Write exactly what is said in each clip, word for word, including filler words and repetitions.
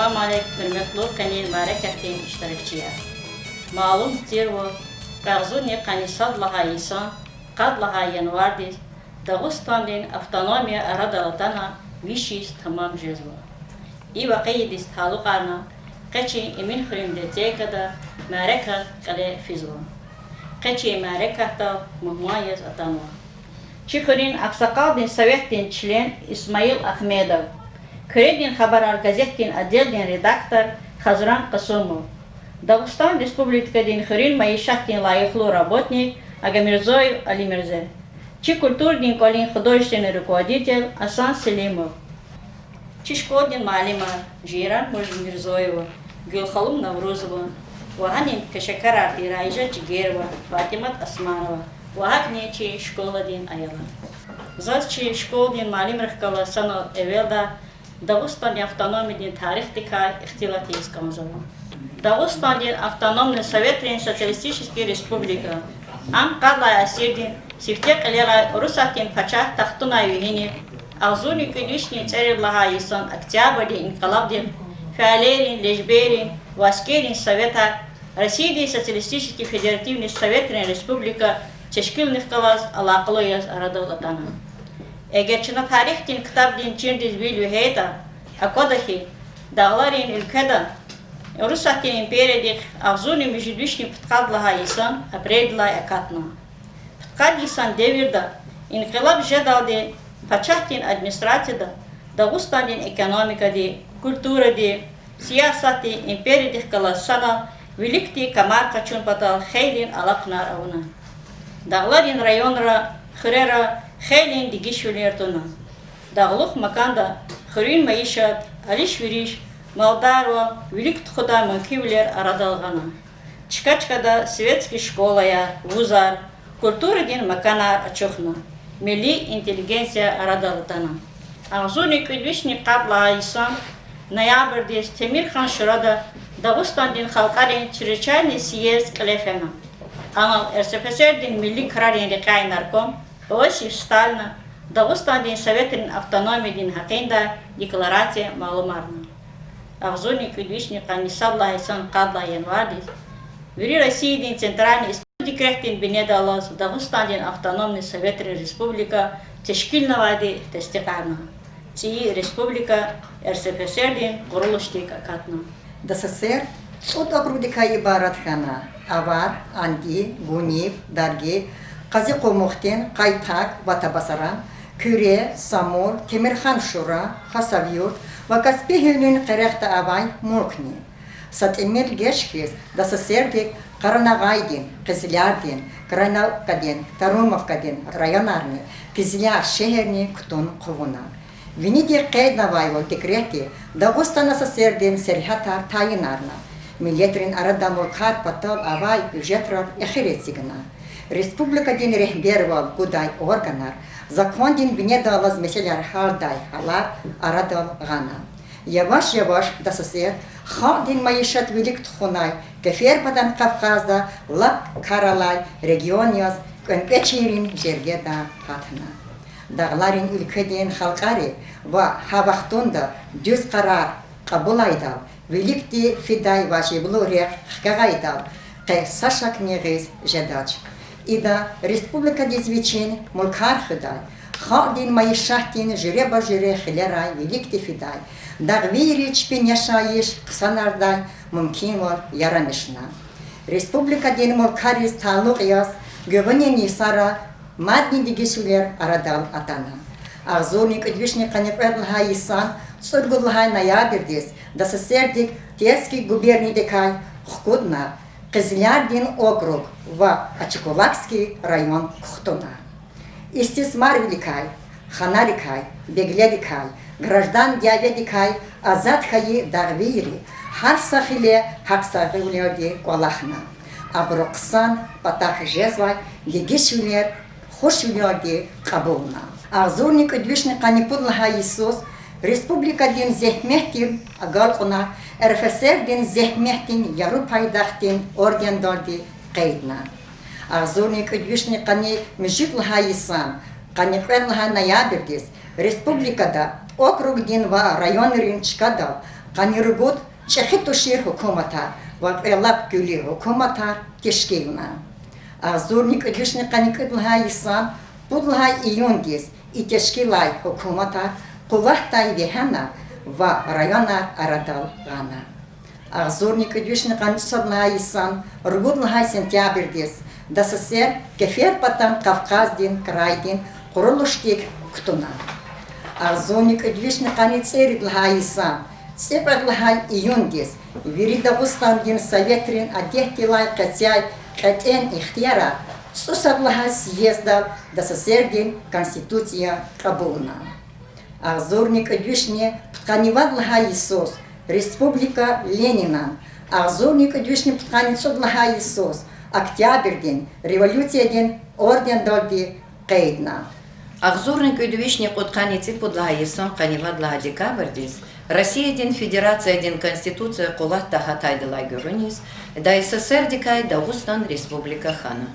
Салам алейк, гьуьрметлу къенин мярекатдин иштиракчияр! Малум тирвал, агъзурни къанни сад лагьай йисан къад лагьай январдиз Дагъустандин автономия арадал атана виш йис тамам жезва. И вакъиадиз талукьарна къе чи Эминхуьруьн библиотекада мярекат кьиле физва. Къе чи мярекатдал мугьман яз атанва чи хуьруьн агъсакъалдин советдин член Исмаил Ахмедов, Куьредин хабарар газетдин отделдин редактор Хазран Къасумов, Дагъустан Республикадин хуьруьн майишатдин лайихлу работник Агамирзоев Алимирзе, чи культурадин кӀвалин художественный руководитель Асан Селимов, чи школадин муаллимар Жейран Мурзмирзоева, Гуьлханум Наврузова ва гьанин пешекарарди Раижа Жигерова, Патимат Османова ва гьакӀни чи школадин аялар. Заз чи школадин муаллимрихъ галаз санал эвелдай Дагъустандин автономиядин тарихдикай ихтилат ийиз кӀанзава. Дагъустандин автономный советрин социалистический республика ам къад лагьай асирдин сифте кьилерай Урусатдин пачагь тахтунай вегьинихъ, агъзурни кӀуьд вишни цӀерид лагьай йисан Октябрдин инкъилабдихъ фейилерин, лежберрин ва аскеррин советар Россиядин Социалистический Федеративный Советрин Республика тешкилунихъ галаз алакъалу яз арадал атана. Эгер чна тарихдин ктабдин чинриз вил вегьейтӀа, аквада хьи, Дагъларин уьлкведа Урусатдин империядихъ агъзурни муьжуьд вишни пудкъад лагьай йисан апрелдилай акатна. Пудкъад йисан девирда, инкъилаб жедалди, пачагьдин администрацияда Дагъустандин экономикади, культуради, сиясатди империядихъ галаз санал виликди камар къачун патал хейлин алахъунар авуна. Дагъларин районра, хуьрера хейлин дегишвилер туна. Дагълух маканда хуьруьн майишат, алиш-вериш, малдарвал, вилик тухудай мумкинвилер арадал гъана. Чка-чкада светский школаяр, вузар, культурадин маканар ачухна, милли интеллигенция арадал атана. Агъзурни кӀуьд вишни къад лагьай йисан ноябрдиз Темирхан-Шурада Дагъустандин халкьарин чрезвычайный съезд кьиле фена. Анал РСФСР-дин милли крарин рекьяй нарком Иосиф Сталина Дагъустандин Советрин автономиядин гьакъиндай декларация малумарна. Агъзурни кӀуьд вишни къанни сад лагьай йисан къад лагьай январдиз вири Россиядин центральный исторический декретдин бинедаллаз Дагъустандин автономный советрин республика тешкилнавайди тестикьарна. ЦӀийи республика РСФСР-дин къурулушдик акатна. ДССР цӀуд округдикай ибарат хьана: Авар, Анди, Гуниб, Дарги, Къази-Къумухдин, Къайтак ва Табасаран, Куьре, Самур, Темирхан-Шура, Хасавюрт ва Каспи гьуьлуьн къерехда авай мулкни. Са тӀимил геж хьиз ДССР-дик Къаранагъайдин, Къизлярдин, Крайновкадин, Тарумовкадин районарни, Къизляр шегьерни кутун хъувуна. Винидихъ къейднавайвал, декретди Дагъустан ССР-дин сергьятар тайинарна, миллетрин арада мулкар патал авай гуьжетрал эхир эцигна. Республикадин регьбервал гудай органар, закондин бинедаллаз месэлаяр гьялдай гьалар арадал гъана. Яваш-яваш ДССР халкьдин майишат вилик тухунай Кеферпадан Кавказда лап кар алай регион яз кӀвенкӀвечийрин жергеда гьатна. Дагъларин уьлкведин халкьари ва гьа вахтунда дуьз къарар кьабулайдал, виликди фидай важиблу рехъ хкягъайдал, къе са шакни гъиз жедач. Ида республикадиз вичин мулкар хуьдай, халкьдин майишатдин жуьреба-жуьре хилерай виликди фидай, дагъвийри чпин яшайиш хъсанардай мумкинвал ярамишна. Республикадин мулкариз талукь яз гуьгъуьнин йисара мадни дегишвилер арадал атана. Агъзурни кӀуьд вишни къанни кьвед лагьай йисан цӀуругуд лагьай ноябрдиз ДССР-дик Терский губерниядикай хкудна, Къизлярдин округ ва Ачкулакский район кухтуна. Истисмарвиликай, ханарикай, беглерикай, граждан дяведикай азад хьайи дагъвийри гьар са хиле гьахъсагъвилелди кӀвалахна. Абуру хъсан патахъ жезвай дегишвилер хушвилелди кьабулна. Агъзурни кӀуьд вишни къанни пуд лагьай йисуз республикадин зегьметдин агалкьунар РФСР-дин зегьметдин яру пайдахдин ордендалди къейдна. Агъзурни кӀуьд вишни къанни муьжуьд лагьай йисан къанни кьвед лагьай ноябрдиз республикада округдин ва районрин чкадал Къанни ругуд чӀехи тушир гьукуматар ва кьве лап гуьлуь гьукуматар тешкилна. Агъзурни кӀуьд вишни къанни кӀуьд лагьай йисан пуд лагьай июндиз и тешкилай гьукуматар къуватдай вегьена ва районар арадал гъана. Агъзурни кӀуьд вишни къанни цӀусад лагьай йисан ругуд лагьай сентябрдиз ДССР Кеферпатан Кавказдин крайдин къурулушдик кутуна. Агъзурни кӀуьд вишни къанни цӀерид лагьай йисан цӀикьвед лагьай июндиз вири Дагъустандин советрин адетдилай къецяй кьетӀен ихтиярар цӀусад лагьай съездал ДССРдин Конституция кьабулна. Агъзурни кӀуьд вишни пудкъанни вад лагьай йисуз Республика Ленинан, агъзурни кӀуьд вишни пудкъанни цӀуд лагьай йисуз Октябрдин революциядин ордендалди къейдна. Агъзурни кӀуьд вишни кьудкъанни цӀипуд лагьай йисан къанни вад лагьай декабрдиз Россиядин Федерациядин Конституция къуватда гьатайдалай гуьгъуьниз ДАССРдикай Дагъустан Республика хьана.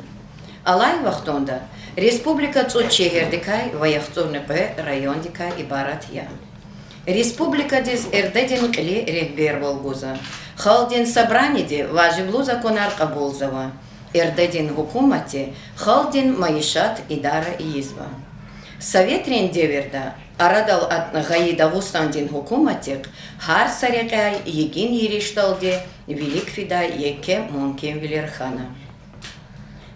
Алай вахтунда республика цӀуд шегьердикай ва яхцӀурни кьве райондикай ибарат я. Республикадиз РД-дин кьили регьбервал гузва, Халкьдин Собраниди важиблу законар кьабулзава, РД-дин гьукуматди халкьдин майишат идара ийизва. Советрин девирда арадал атӀана гъайи Дагъустандин гьукуматдихъ гьар са рекьяй йигин еришдалди вилик фидай еке мумкинвилер хьана.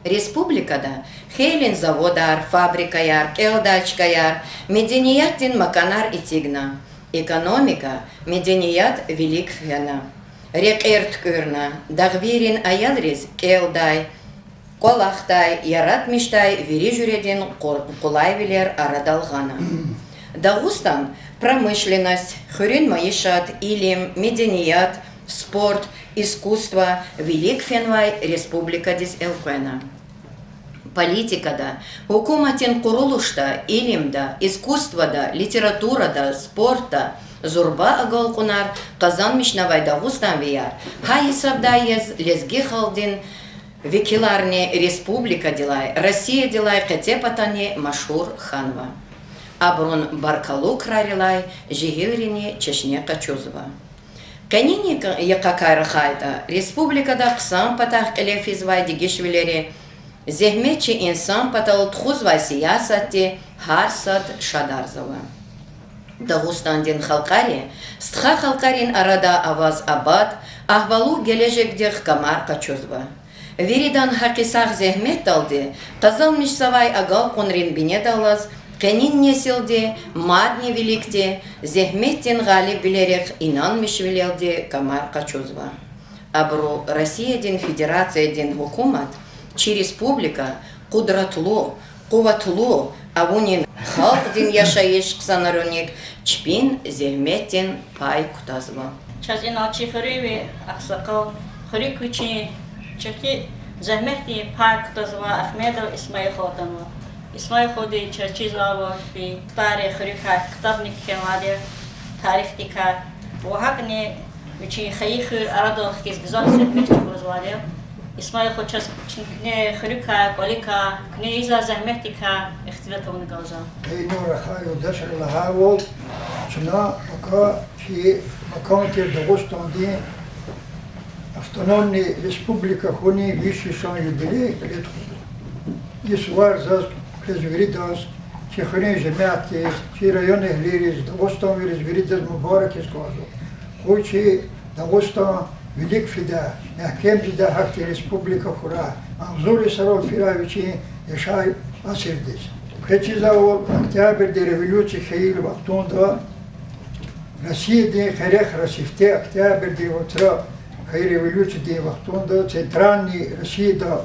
Республикада хейлин заводар, фабрикаяр, кӀелдай чкаяр, медениятдин маканар эцигна, экономика, меденият вилик фена, рекьер туькӀуьрна, дагъвийрин аялриз кӀелдай, кӀвалахдай, яратмишдай вири жуьредин къу-, къулайвилер арадал гъана. Дагъустан промышленность, хуьруьн майишат, илим, меденият, спорт, искусство вилик фенвай республикадиз элкъвена. Политикада, гьукуматдин къурулушда, илимда, искусствода, литературада, спортда зурба агалкьунар къазанмишнавай дагъустанвияр гьа гьисабдай яз лезги халкьдин векиларни республикадилай, Россиядилай къецепатани машгьур хьанва. Абурун баркаллу крарилай жегьилрини чешне къачузва. Къенин йикъакай рахайтӀа, республикада хъсан патахъ кьиле физвай дегишвилери, зегьметчи инсан патал тухузвай сиясатди гьар сад шадарзава. Дагъустандин халкьари стха халкьарин арада аваз абад, агьвалу гележегдихъ камар къачузва. Виридан гьакъисагъ зегьметдалди къазанмишзавай агалкьунрин бинедаллаз къенин несилди мадни виликди зегьметдин гъалибвилерихъ инанмишвилелди камар къачузва. Абуру Россиядин Федерациядин гьукумат, чи республика къудратлу, къуватлу авунин халкьдин яшайиш хъсанаруник чпин зегьметдин пай кутазва. Чаз инал чи хуьруьнви агъсакъал, хуьруьк вичин чӀехи зегьметдин пай кутазвай Ахмедов Исмаил халу атанва. Исмаил халуди чаз чизвайвал, тарих хуьруькай ктабни кхьенвайди я, тарихдикай. Ва гьакӀни вичин хайи хуьр арадал хкиз гзаф зегьмет чӀугвазвайди я. Исмаил халу, чаз куьне хуьруькай, кӀваликай, куьне ийизвай зегьметдикай ихтилат авуна кӀанзава. Къенин рахай юлдашри лагьайвал, чна пака чи макан тир Дагъустандин автономный республика хьунин виш йисан юбилей кьиле тухузва. И сувар заз, квез виридаз, чи хуьруьн жемятдиз, чи районэгьлийриз, дагъустанвийриз виридаз мубаракиз кӀанзава. Къуй чи Дагъустан вилик фидай, мягькем жедай гьахьтин республика хьурай, агъзур йисарал фирай вичин яшай асирдиз. Квез чизвайвал, Октябрдин революция хьайила вахтунда, Россиядин къерехра сифте Октябрдин вацра хьайи революциядин вахтунда Центральный Россияда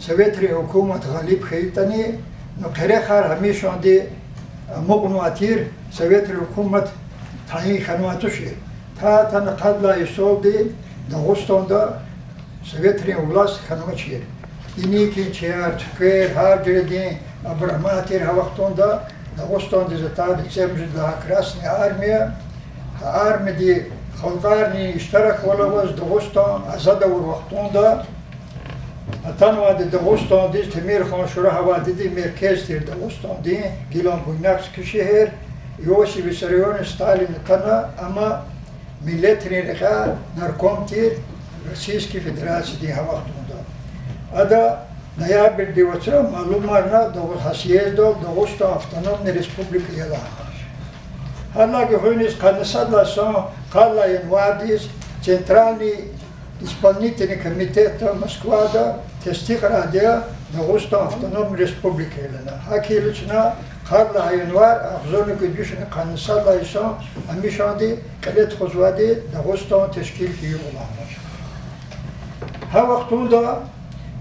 советрин гьукумат гъалиб хьайитӀани, ну, къерехар гьамишанди амукьнавай тир, советрин гьукумат тайин хьанвай тушир. Та-тана къад лагьай йисалди Дагъустанда советрин власть хьанвачир. Иникин чияр, цуьквер, гьар жуьредин абур амай тир гьа вахтунда, Дагъустандиз атайди цӀемуьжуьд лагьай Красная армия, гьа армияди халкьарни иштираквал аваз Дагъустан азад авур вахтунда, атанвайди Дагъустандиз Темирхан Шурагь авайди, меркез тир Дагъустандин, гилан Буйнакск шегьер, Иосиф Виссарионович Сталин атана, амма миллетрин рекьяй нарком тир Российский Федерациядин гьа вахтунда. Ада ноябрдин вацра малумарна Дагъу-, гьа съездал Дагъустан автономный республика я лагьана. Гьадалай гуьгъуьниз къанни сад лагьай йисан къад лагьай январдиз Центральный исполнительный комитетда Москвада тестикьарайди я Дагъустан автономный республика я лагьана. ГьакӀ хьайила чна къад лагьай январ агъзурни кӀуьд вишни къанни сад лагьай йисан амишанди кьиле тухузвайди Дагъустан тешкил хьайи югъ лагьана. Гьа вахтунда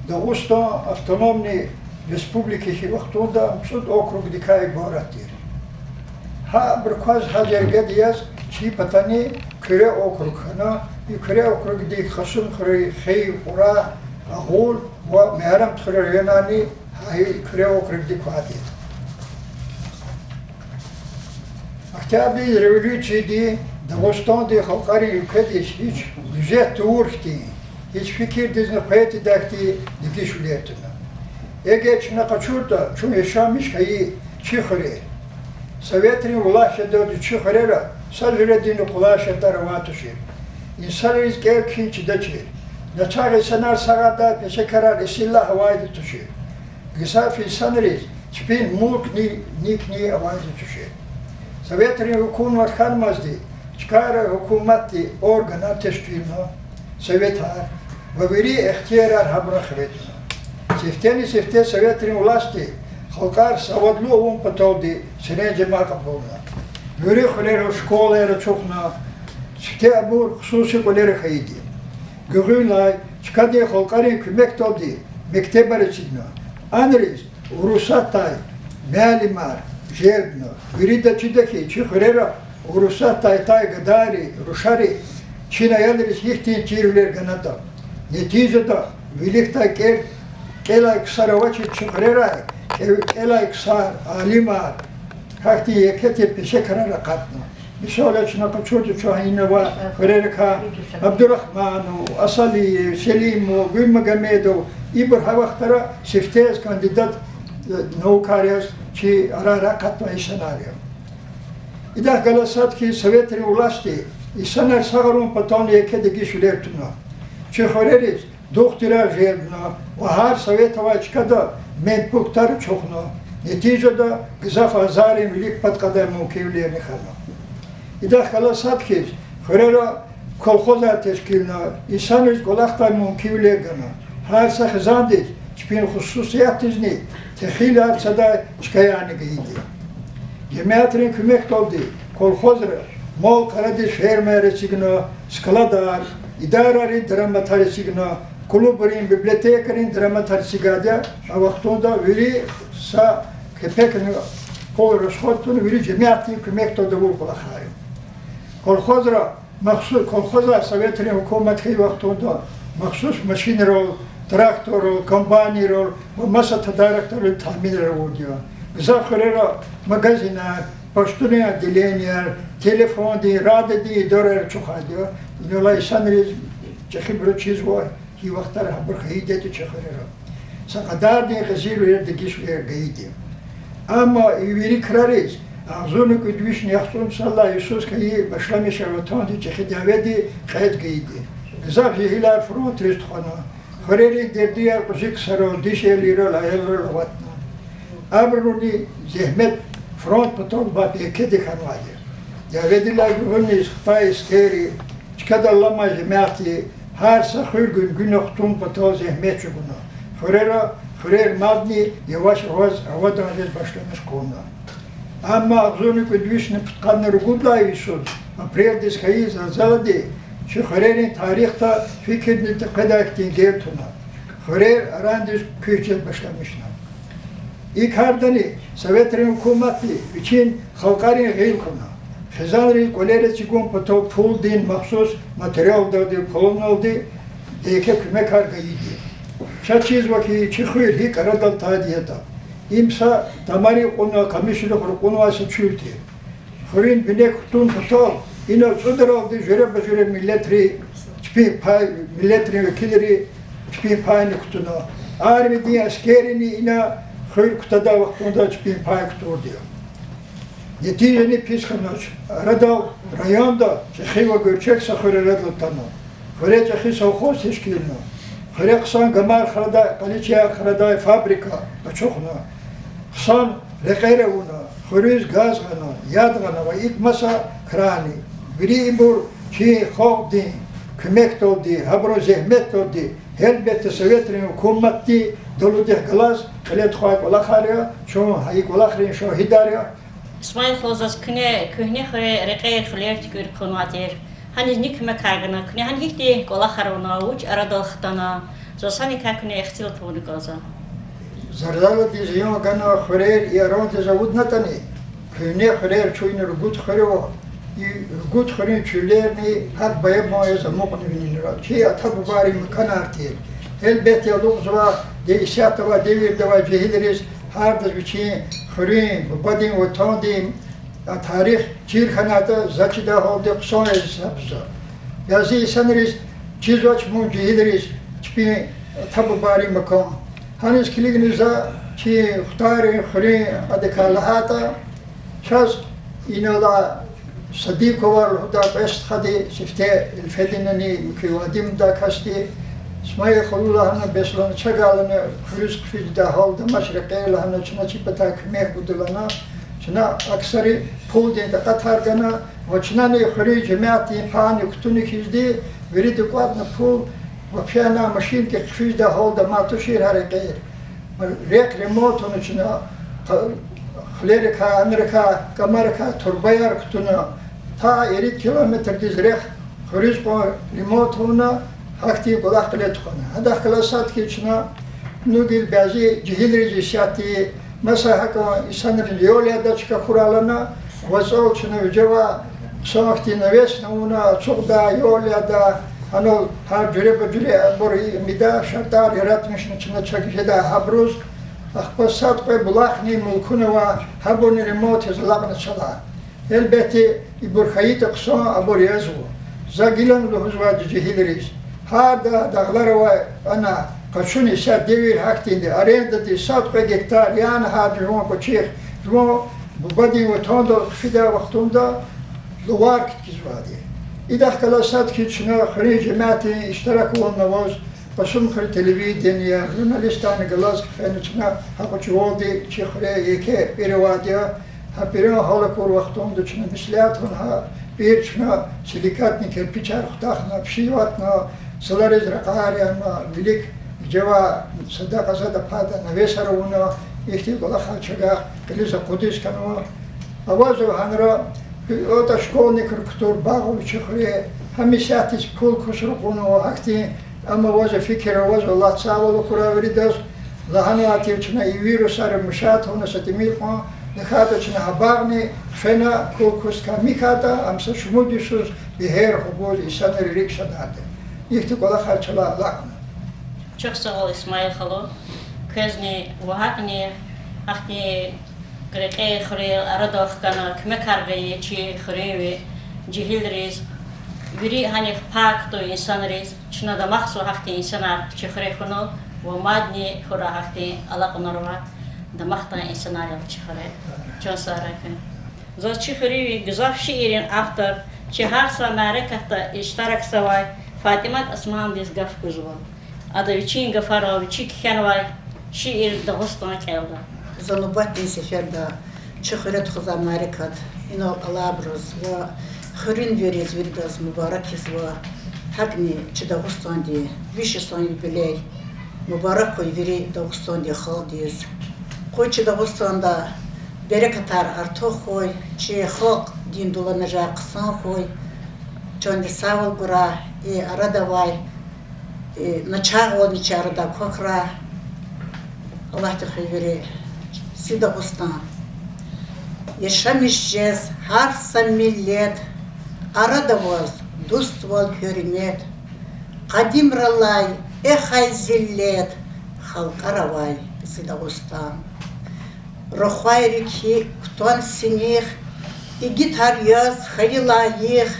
Дагъустан автономный республика хьайи вахтунда цӀуд округдикай ибарат тир. Гьабурукай гьа жергеда яз чи патани Куьре округ хьана, и Куьре округдик Къасумхуьруьн хив, Кьурагь, Агъул ва Мегьарамдхуьруьн районарни гьа и Куьре округдик квайди я. Октябрдин революцияди Дагъустандин халкьарин уьлкведиз гьич гуьзет тавур хьтин, гьич фикирдизни къведай хьтин дегишвилер туна. Эгер чна къачуртӀа, чун яшамиш хьайи чи хуьрер, советрин власть жедалди чи хуьрера са жуьрединни къулай шартӀар авай тушир. Инсанриз кӀел-кхьин чидачир. Начагъ инсанар сагъардай пешекарар эсиллагь авайди тушир. Гзаф инсанриз чпин мулкни никни авайди тушир. Советрин гьукумат хьанмазди чкайра гьукуматдин органар тешкилна, советар, ва вири ихтиярар гьабурун хиве туна. Сифтени-сифте советрин властди халкьар савадлу авун паталди серенжемар кьабулна. Вири хуьрера школаяр ачухна, сифте абур хсуси кӀвалера хьайиди. Гуьгъуьнлай чкадин халкьарин куьмекдалди мектебар эцигна. Анриз Урусатдай муаллимар желбна. Вирида чида хьи, чи хуьрера Урусатдай атай гадайри, рушари чна аялриз гьихьтин чирвилер ганатӀа. Нетижада виликдай кӀел-, кӀелай ксар авачир чи хуьрерай, кӀев-, кӀелай ксар, алимар, гьахьтин еке тир пешекарар акъатна. Мисал яз чна къачуртӀа, чун гьа ина авай хуьрерикай Абдурагьманов, Асалиев, Селимов, Гуьлмагомедов, ибур гьа вахтара сифте яз кандидат, э, наукар яз чи арара акъатнавай инсанар я. Идахъ галаз сад хьи, советрин властди инсанар сагъарун патални еке дегишвилер туна. Чи хуьрериз духтурар желбна ва гьар совет авай чкада медпунктар ачухна. Нетижада гзаф азаррин вилик пад кьадай мумкинвилерни хьана. Идахъ галаз сад хьиз, хуьрера колхозар тешкилна, инсанриз кӀвалахдай мумкинвилер гана. Гьар са хизандиз чпин хсусиятдизни техил арцадай чкаярни гайиди. Жемятрин куьмекдалди колхозра мал-къарадиз фермаяр эцигна, складар, идарайрин дараматар эцигна, клубрин, библиотекайрин дараматар эцигайди я. А вахтунда вири са кепекни пул расход тавуна, вири жемятдин куьмекдалди авур кӀвалахар я. Колхозра махсу-, колхозар советрин гьукумат хьайи вахтунда махсус машинрал, тракторрал, комбайнрал ва маса тадарикдалди таъминар авурди я. Гзаф хуьрера магазинар, почтуни отделенияр, телефондин, радиодин идараяр ачухайди я. Инал алай инсанриз чӀехибуруз чизва, гьи вахтара гьабур хьайидатӀа чи хуьрера. Са кьадардин къизилвилер, дегишвилер гайиди. Амма и вири крариз агъзурни кӀуьд вишни яхцӀурни сад лагьай йисуз хьайи башламишай Ватандин ЧӀехи дяведи кьетӀ гайиди. Гзаф жегьилар фронтриз тухвана. Хуьрерин дердияр кьуьзуь ксарал, дишегьлийрал, аялрал аватна. Абурун зегьмет фронт патал бубайди хьанвайди я. Дяведилай гуьгъуьниз хтай эскерри, чкадал аламай жемятди гьар са хуьр гуьнгуьна хтун патал зегьмет чӀугуна. Хуьрера, хуьрер мадни яваш-яваш авадан жез башламиш хъувуна. Амма агъзурни кӀуьд вишни пудкъанни ругуд лагьай йисуз, апрелдиз хьайи зилзилади чи хуьрерин тарихда фикирдиз къведай хьтин гел туна. Хуьрер арандиз куьч жез башламишна. И кардани советрин гьукуматди вичин халкьарин гъил хьана. Хизанриз кӀвалер эцигун патал пулдин, махсус материалдалди, пулуналди еке куьмекар гайиди. Чаз чизва хьи, чи хуьр гьикӀ арадал атайди ятӀа. Им са тамари кьуна, къамишрихъ ракьунвай са чуьл тир. Хуьруьн бине кутун патал ина цӀудралди жуьреба-жуьре миллетри чпин пай, миллетрин векилри чпин пайни кутуна. Армиядин аскеррини ина хуьр кутадай вахтунда чпин пай кутурди я. Нетижани пис хьанач. Арадал районда чӀехи ва гуьрчег са хуьр арадал атана. Хуьре чӀехи совхоз тешкилна. Хуьре хъсан гамар храдай, къаличаяр храдай фабрика ачухна. Хъсан рекьер авуна, хуьруьз газ гъана, яд гъана ва икӀ маса крарни. Вири ибур чи халкьдин куьмекдалди, гьабурун зегьметдалди, гьелбетда, советрин гьукуматди далудихъ галаз кьиле тухвай кӀвалахар я, чун гьа и кӀвалахрин шагьидар я. Исмаил халу, заз куьне куьгьне хуьре рекьер, хилер туькӀуьр хъувунвай тир. Гьаниз ни куьмекар гана, куьне гьана гьихьтин кӀвалахар авуна, вуч арадал хтана, заз гьаникай куьне ихтилат авуна кӀанзава. Зарзаладиз зиян гана хуьрер и арадиз авуднатӀани, куьгьне хуьрер чун, и ругуд хуьр ава, и ругуд хуьруьн чуьллерни гьакӀ баябан яз амукьна виненра. Чи ата-бубайрин маканар тир. Гьелбетда, алукьзава де исятда авай девирда авай жегьилриз, гьардаз вичин хуьруьн, бубадин ватандин тарих чир хьанайтӀа, за чидай гьалда хъсан яз гьисабзава. Бязи инсанриз чизвач, мун жегьилриз, чпин ата-бубайрин макан. Гьаниз килигна за чи Хтайрин хуьруьн адакай лагьайтӀа, чаз инал алай Садиковар лугьудай кьве стхади, сифте Эльфединани, муькуь Вадимдай касди, Исмаил халу, лагьана, бес лагьана, чагай, лагьана, хуьруьз хъфидай гьал амач, рекьер, лагьана, чна чи патай куьмек гуда, лагьана, чна аксари пулдин такьатар гана ва чнани хуьруьн жемятдин пай кутуна хьизди, вирида кӀватӀна пул, вообще машинкай хъфидай гьалда амай тушир гьа рекьер. Рехъ ремонт авуна чна, хилерикай, анрикай, кӀамарикай турбаяр кутуна, та ирид километрдиз рехъ хуьруьз кьван ремонт авуна, гьахьтин кӀвалах кьиле тухвана. Гьадахъ галаз сад хьиз чна, ну, гила бязи жегьилриз исятда, маса гьакӀан инсанриз ял ядай чка хьурай лагьана, вацӀал чна вижевай хъсан хьтин навесни авуна, ацукьдай, ял ядай, гьанал гьар жуьреба-жуьре абур ийидай шартӀар яратмишна чна чак жедай гьабуруз, ахпа сад-кьве булахни мулкуна ава, гьабурни ремонт яз алакьна чалай. Гьелбетда, ибур хьайитӀа хъсан, абур язва. За гилан лугьузвайди жегьилриз: гьарда дагълар авай ана къачуна, исятда девир гьахьтинди, арендадиз сад-кьве гектар яна гьар жуван кӀвачихъ, жуван бубадин ватандал хъфидай вахтунда лувар кткизвайди. Идахъ галаз сад хьиз чна хуьруьн жемятдин иштирак авун аваз, Кьасумхуьруьн телевидение, журналистарни галаз хъфена чна гьа кьван чӀавалди, чи хуьре еке пӀир авайди я, гьа пӀиран гьал акур вахтунда чна меслят авуна гьа пӀир чна силикатни кирпичар хутахна, пши ватна, цлариз ракьар яна, вилик вижевай садакьа, сада пада навесар авуна, ихьтин кӀвалахар чавай кьилиз акъудиз хьанва. Авазва гьанра, атӀа школьникар кутур багъ ава чи хуьре, гьам исятда пул ксар кьунва, гьахьтин, амма авазва фикир, авазва, Аллагьди сагъвал акурай виридаз, лагьанвай тир чна и вирусар мешать авуна са тӀимил кьван, тахьайтӀа чна гьа багъни хъфена, пул ксар кӀан михьайтӀа, ам са шумуд йисуз бегьер хгуз, инсанри рикӀ шадарди. Ихьтин кӀвалахар чалай алакьна. Чухсагъул, Исмаил халу, квезни ва гьакӀни гьахьтин рекьер, хуьрер арадал хкана, куьмекар гайи чи хуьруьнви жегьилриз, вири гьанихъ пай кутуй инсанриз. Чна дамахзава гьахьтин инсанар чи хуьре хьунал ва мадни хьурай гьахьтин алакьунар ва дамахдай инсанар я чи хуьре. Чан сагърай куьн. Заз чи хуьруьнви гзаф шииррин автор, чи гьар са мярекатда иштиракзавай ФатӀимат Османдиз гаф гузва. Ада вичин гафарал вичи кхьенвай шиир Дагъустан кӀелда. За нубатдин сеферда чи хуьре тухузвай мярекат инал алайбуруз ва хуьруьнвийриз виридаз мубарак ийизва. ГьакӀни чи Дагъустандин виш йисан юбилей мубарак хьуй вири Дагъустандин халкьдиз. Къуй чи Дагъустанда берекатар артух хьуй, чи халкь дин дуланажагъ хъсан хьуй. Чандин сагъвал гурай и арадавай, и начагъвални чи арадай квахьрай. Аллагьди хуьй вири. Зи Дагъустан. Яшамиш жез гьар са миллет, арада ваз дуствал, гьуьрмет. Къадимралай эхай зиллет, халкьар авай зи Дагъустан. Рухвайрик хьи кутан синих, игитар яз хьайи лайих,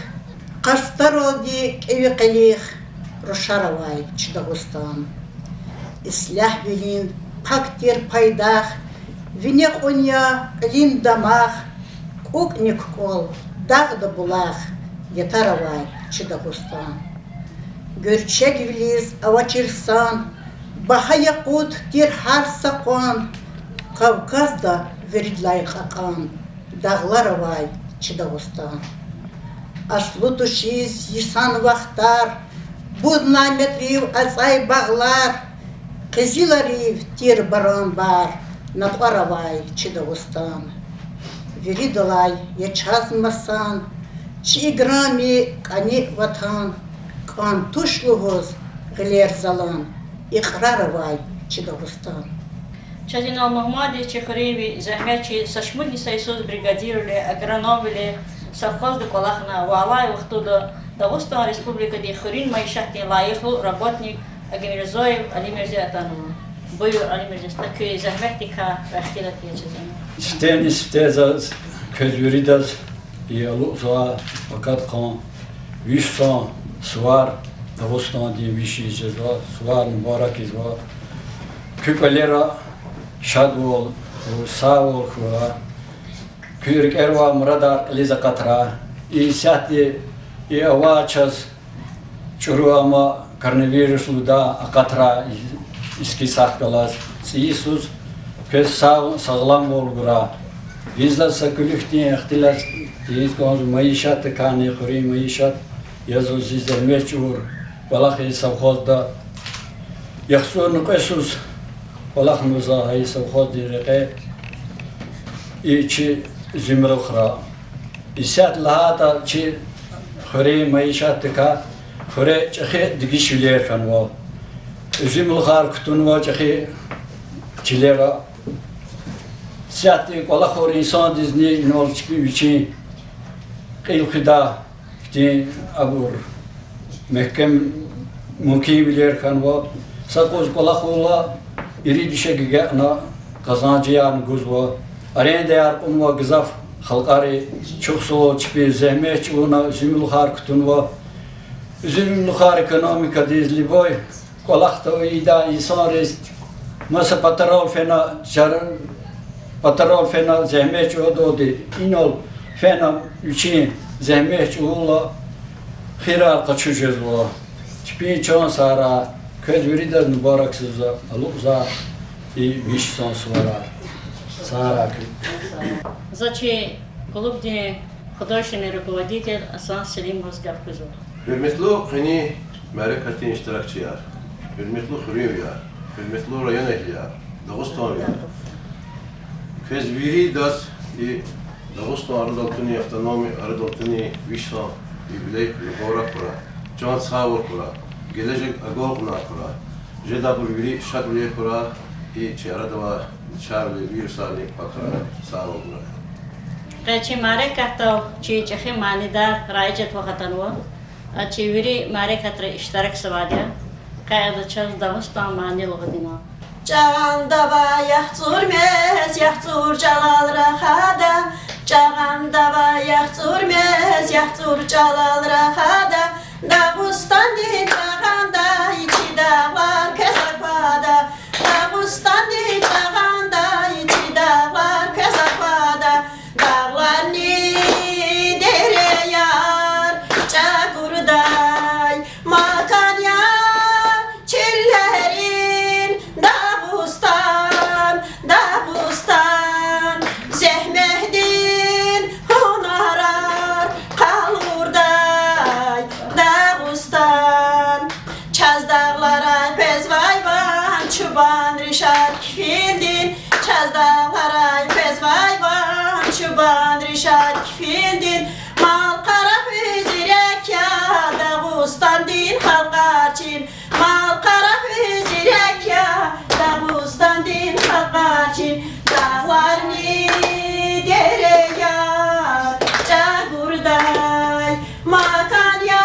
къастаралди кӀеви къилих, рушар авай чи Дагъустан. Ислягьвилин пак тир пайдах вине кьуня кьилин дамах, КукӀни кукӀвал, дагъда булах, ятар авай чи Дагъустан. Гуьрчегвилиз авачир сан, багьа якъут тир гьар са къван, Кавказда виридалай кьакьан дагълар авай чи Дагъустан. Аслу тушиз йисан вахтар, буд Няметрив ацӀай багълар, къизиларив тир барамбар, накьвар авай чи Дагъустан. Виридалай я чаз масан чи играми кӀани ватан, кӀан туш лугьуз гъилер залан, икьрар авай чи Дагъустан. Чаз инал мугьмандиз чи хуьруьнви зегьметчи, са шумудни са йисуз бригадирвиле, агрономвиле, совхозда кӀвалахна ва алай вахтунда Дагъустан Республикадин хуьруьн майишатдин лайихлу работник Агамирзоев Алимирзе атанва. Буюр, Алимирзе, стха, куь зегьметдикай ва ихтилат ийиз чаз. Сифтени-сифте заз, квез виридаз и алукьзавай пакад хъсан виш сан сувар, Дагъустандин виш йис жезва, сувар мубарак ийизва. Куь кӀвалера шадвал, сагъвал хьурай. Куь рикӀера авай мурадар кьилиз акъатрай. И исятда и авай чаз чӀуру, амма коронавирус лугьудай акъатрай, иски сагъ галаз, цӀийи йисуз квез сагъ-, сагъламвал гурай. Виридаз са куьлуьхьдин ихтилат ийиз кӀанзава майишатдикайни, хуьруьн майишат, язва зи зегьмет чӀур кӀвалах и совхозда. ЯхцӀурни кьве йисуз кӀвалахнава за гьа и совхоздин рекье, и чи зимрухра. Исятда лагьайтӀа, чи хуьруьн майишатдикай хуьре чӀехи дегишвилер хьанва. Уьзуьмлухар кутунва чӀехи чилера. Исятда кӀвалахур инсандизни инал чпи вичин кьил хуьдай хьтин абур мягькем, мумкинвилер хьанва. Са къуз кӀвалахурла, ирид вишег гекъна къазанжиярни гузва. Арендаяр кьунва гзаф халкьари. Чухсагъул чпи зегьмет чӀугуна, уьзуьмлухар кутунва. Уьзуьмлухар экономикадиз, любой кӀвалахда ийидай инсанриз, маса патарал фена чар-, патарал фена зегьмет чӀугвадалди, инал фена вичин зегьмет чӀугурла, хийирар къачуз жезва. Чпин чан сагърай, квез виридаз мубаракзава алукьзавай и виш сан суварар. Сагърай куьн. За чи клубдин художественный руководитель Асан Селимоваз гаф гузва. Гьуьрметлу къенин мярекатдин иштиракчияр, гьуьрметлу хуьруьнвияр, гьуьрметлу районэгьлияр, дагъустанвияр! Квез виридаз и Дагъустан арадал тунин, автономия арадал тунин виш сан юбилей мубарак хьурай, чан сагъвал хьурай, гележег агалкьунар хьурай, жедайбур вири шадвилер хьурай, и чи арада авай начагъвилер вирусарни пакрай сагъвал гурай. Къе чи мярекатдал чи чӀехи манидар Раижет вах атанва. Ада чи вири мярекатра иштиракзавайди я. Къе ада чаз Дагъустан мани лугьудинай. ЧӀагъанда авай яхцӀур мез, яхцӀур чӀалал рахада, чӀагъанда авай яхцӀур мез, яхцӀур чӀалал рахада, Дагъустандин чӀагъандай чи дагълар квез аквада, Дагъустандин чӀагъандай чи дагълар квез аквада, дагъларни дереяр чӀагурдай макан я, чилерин Дагъустан, Дагъустан, зегьметдин гьунарар къалурдай Дагъустан. Чаз дагъларай къвезвай ван чубанри шад кефилдин, чаз дагъларай къвезвай ван чубанри шад кефилдин, мал-къара хуьз ирек я Дагъустандин халкьар чин, мал-къара хуьз ирек я Дагъустандин халкьар чин, дагъларни дереяр чӀагурдай макан я,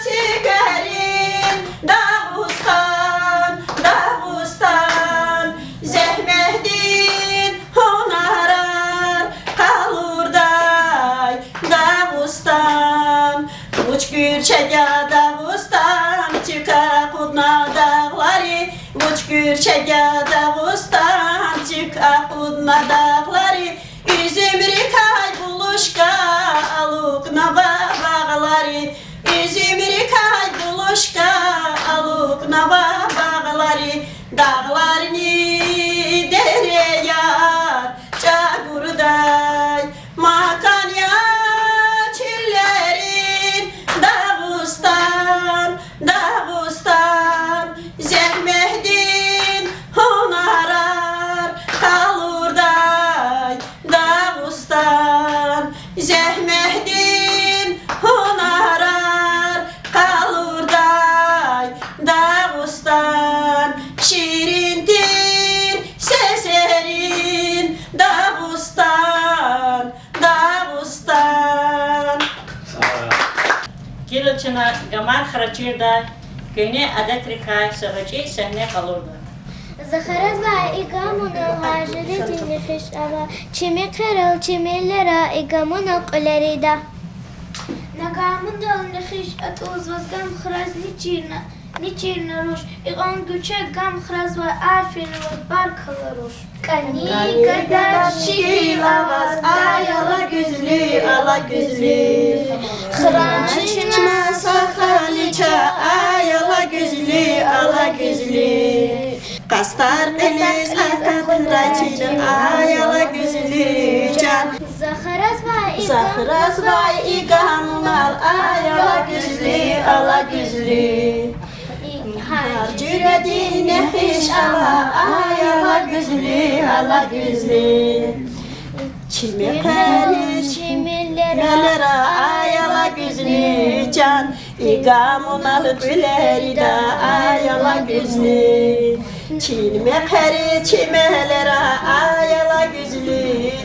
цуькверин Дагъустан, Дагъустан, зегьметдин гьунарар къалурдай Дагъустан. Вуч гуьрчег я Дагъустан, цуьк акъудна дагълари, вуч гуьрчег я Дагъустан, цуьк акъудна дагълари, уьзуьмрикай Ава багълари, уьзуьмрикай булушка алукӀнава багълари, дагъларни дереяр чӀагурдай макан я чилерин Дагъустан, Дагъустан, зегьметдин гьунарар къалурдай Дагъустан, зегьметдин гьунарар къалурдай Дагъустан, ширин тир сесерин Дагъустан, Дагъустан. Гила чна гамар хра чирдай, куьгьне адатрикай са гъвечӀи сегьне къалурда. За хразвай и гамунал гьар жуьредин нехиш ава, чими хъирал, чими лера и гамунал кьуьлерида. На гамунал нехиш атӀуз, ваз гам храз ничирна, ничирна руш, икьван гуьрчег гам хразвай, аферин ваз, баркалла руш. КӀани гада шикил аваз, ая лагьай гуьзли, алагь гуьзли. Храни чна са халича, ая лагьай гуьзли, алагь гуьзли. Къастар кьилиз акъатрай чна, ая лагьай гуьзли чан. За хразвай, за хразвай и гамунал, ая лагьай гуьзли, алагь гуьзли. Гьар жуьредин нехиш ава, ая лагьай гуьзли, алагь гуьзли. Чими хъери, чими лера, ая лагьай гуьзли чан, и гамунал кьуьлерида, ая лагьай гуьзли. Чими хъери, чими лера, ая лагьай гуьзли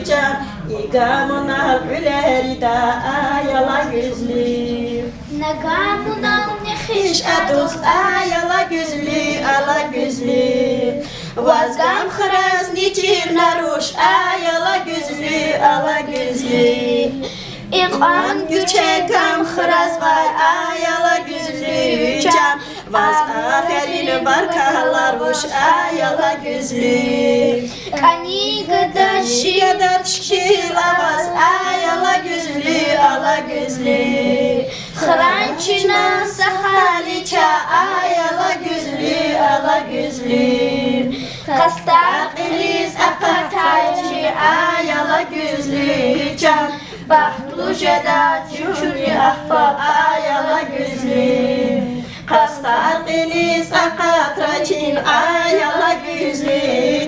чан, и гамунал кьуьлерида, ая лагьай гуьзли. На гамунал нехиш атӀуз, ая лагьай гуьзли, алагь гуьзли. Ваз гам храз ничирна руш, ая лагьай гуьзли, алагь гуьзли. Икьван гуьрчег гам хразвай, ая лагьай гуьзли чан. Ваз аферин, баркалла руш, ая лагьай гуьзли. КӀани гада шикил аваз, ая лагьай гуьзли, алагь гуьзли. Храни чна са халича, ая лагьай гуьзли, алагь гуьзли. Къастар кьилиз акъатрай чи, ая лагьай гуьзли чан, бахтлу жеда чун и ахпа, ая лагьай гуьзли. Къастар кьилиз акъатрай чи, ая лагьай гуьзли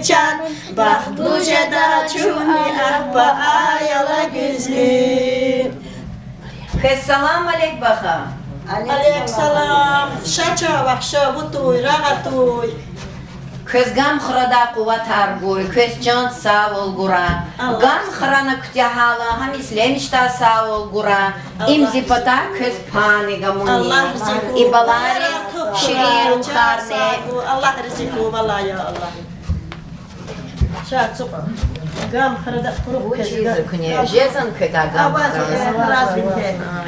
чан, бахтлу жеда чун и ахпа, ая лагьай гуьзли. Квез салам алейк, ваха. Алейк салам. Ша чан вах, ша вутуй, рагъ атуй. Квез гам храдай къуватар гуй, квез чан сагъвал гурай. Гам храна куьтягьайла, гьам ислемишдай сагъвал гурай. Им зи патай квез пани гамуни. И балайри ширин рухарни. Аллагь рази хьуй, валай, я Аллагь. Ша ацукь. Гам храдай къурук квез гам. Жезва квез гам храдай.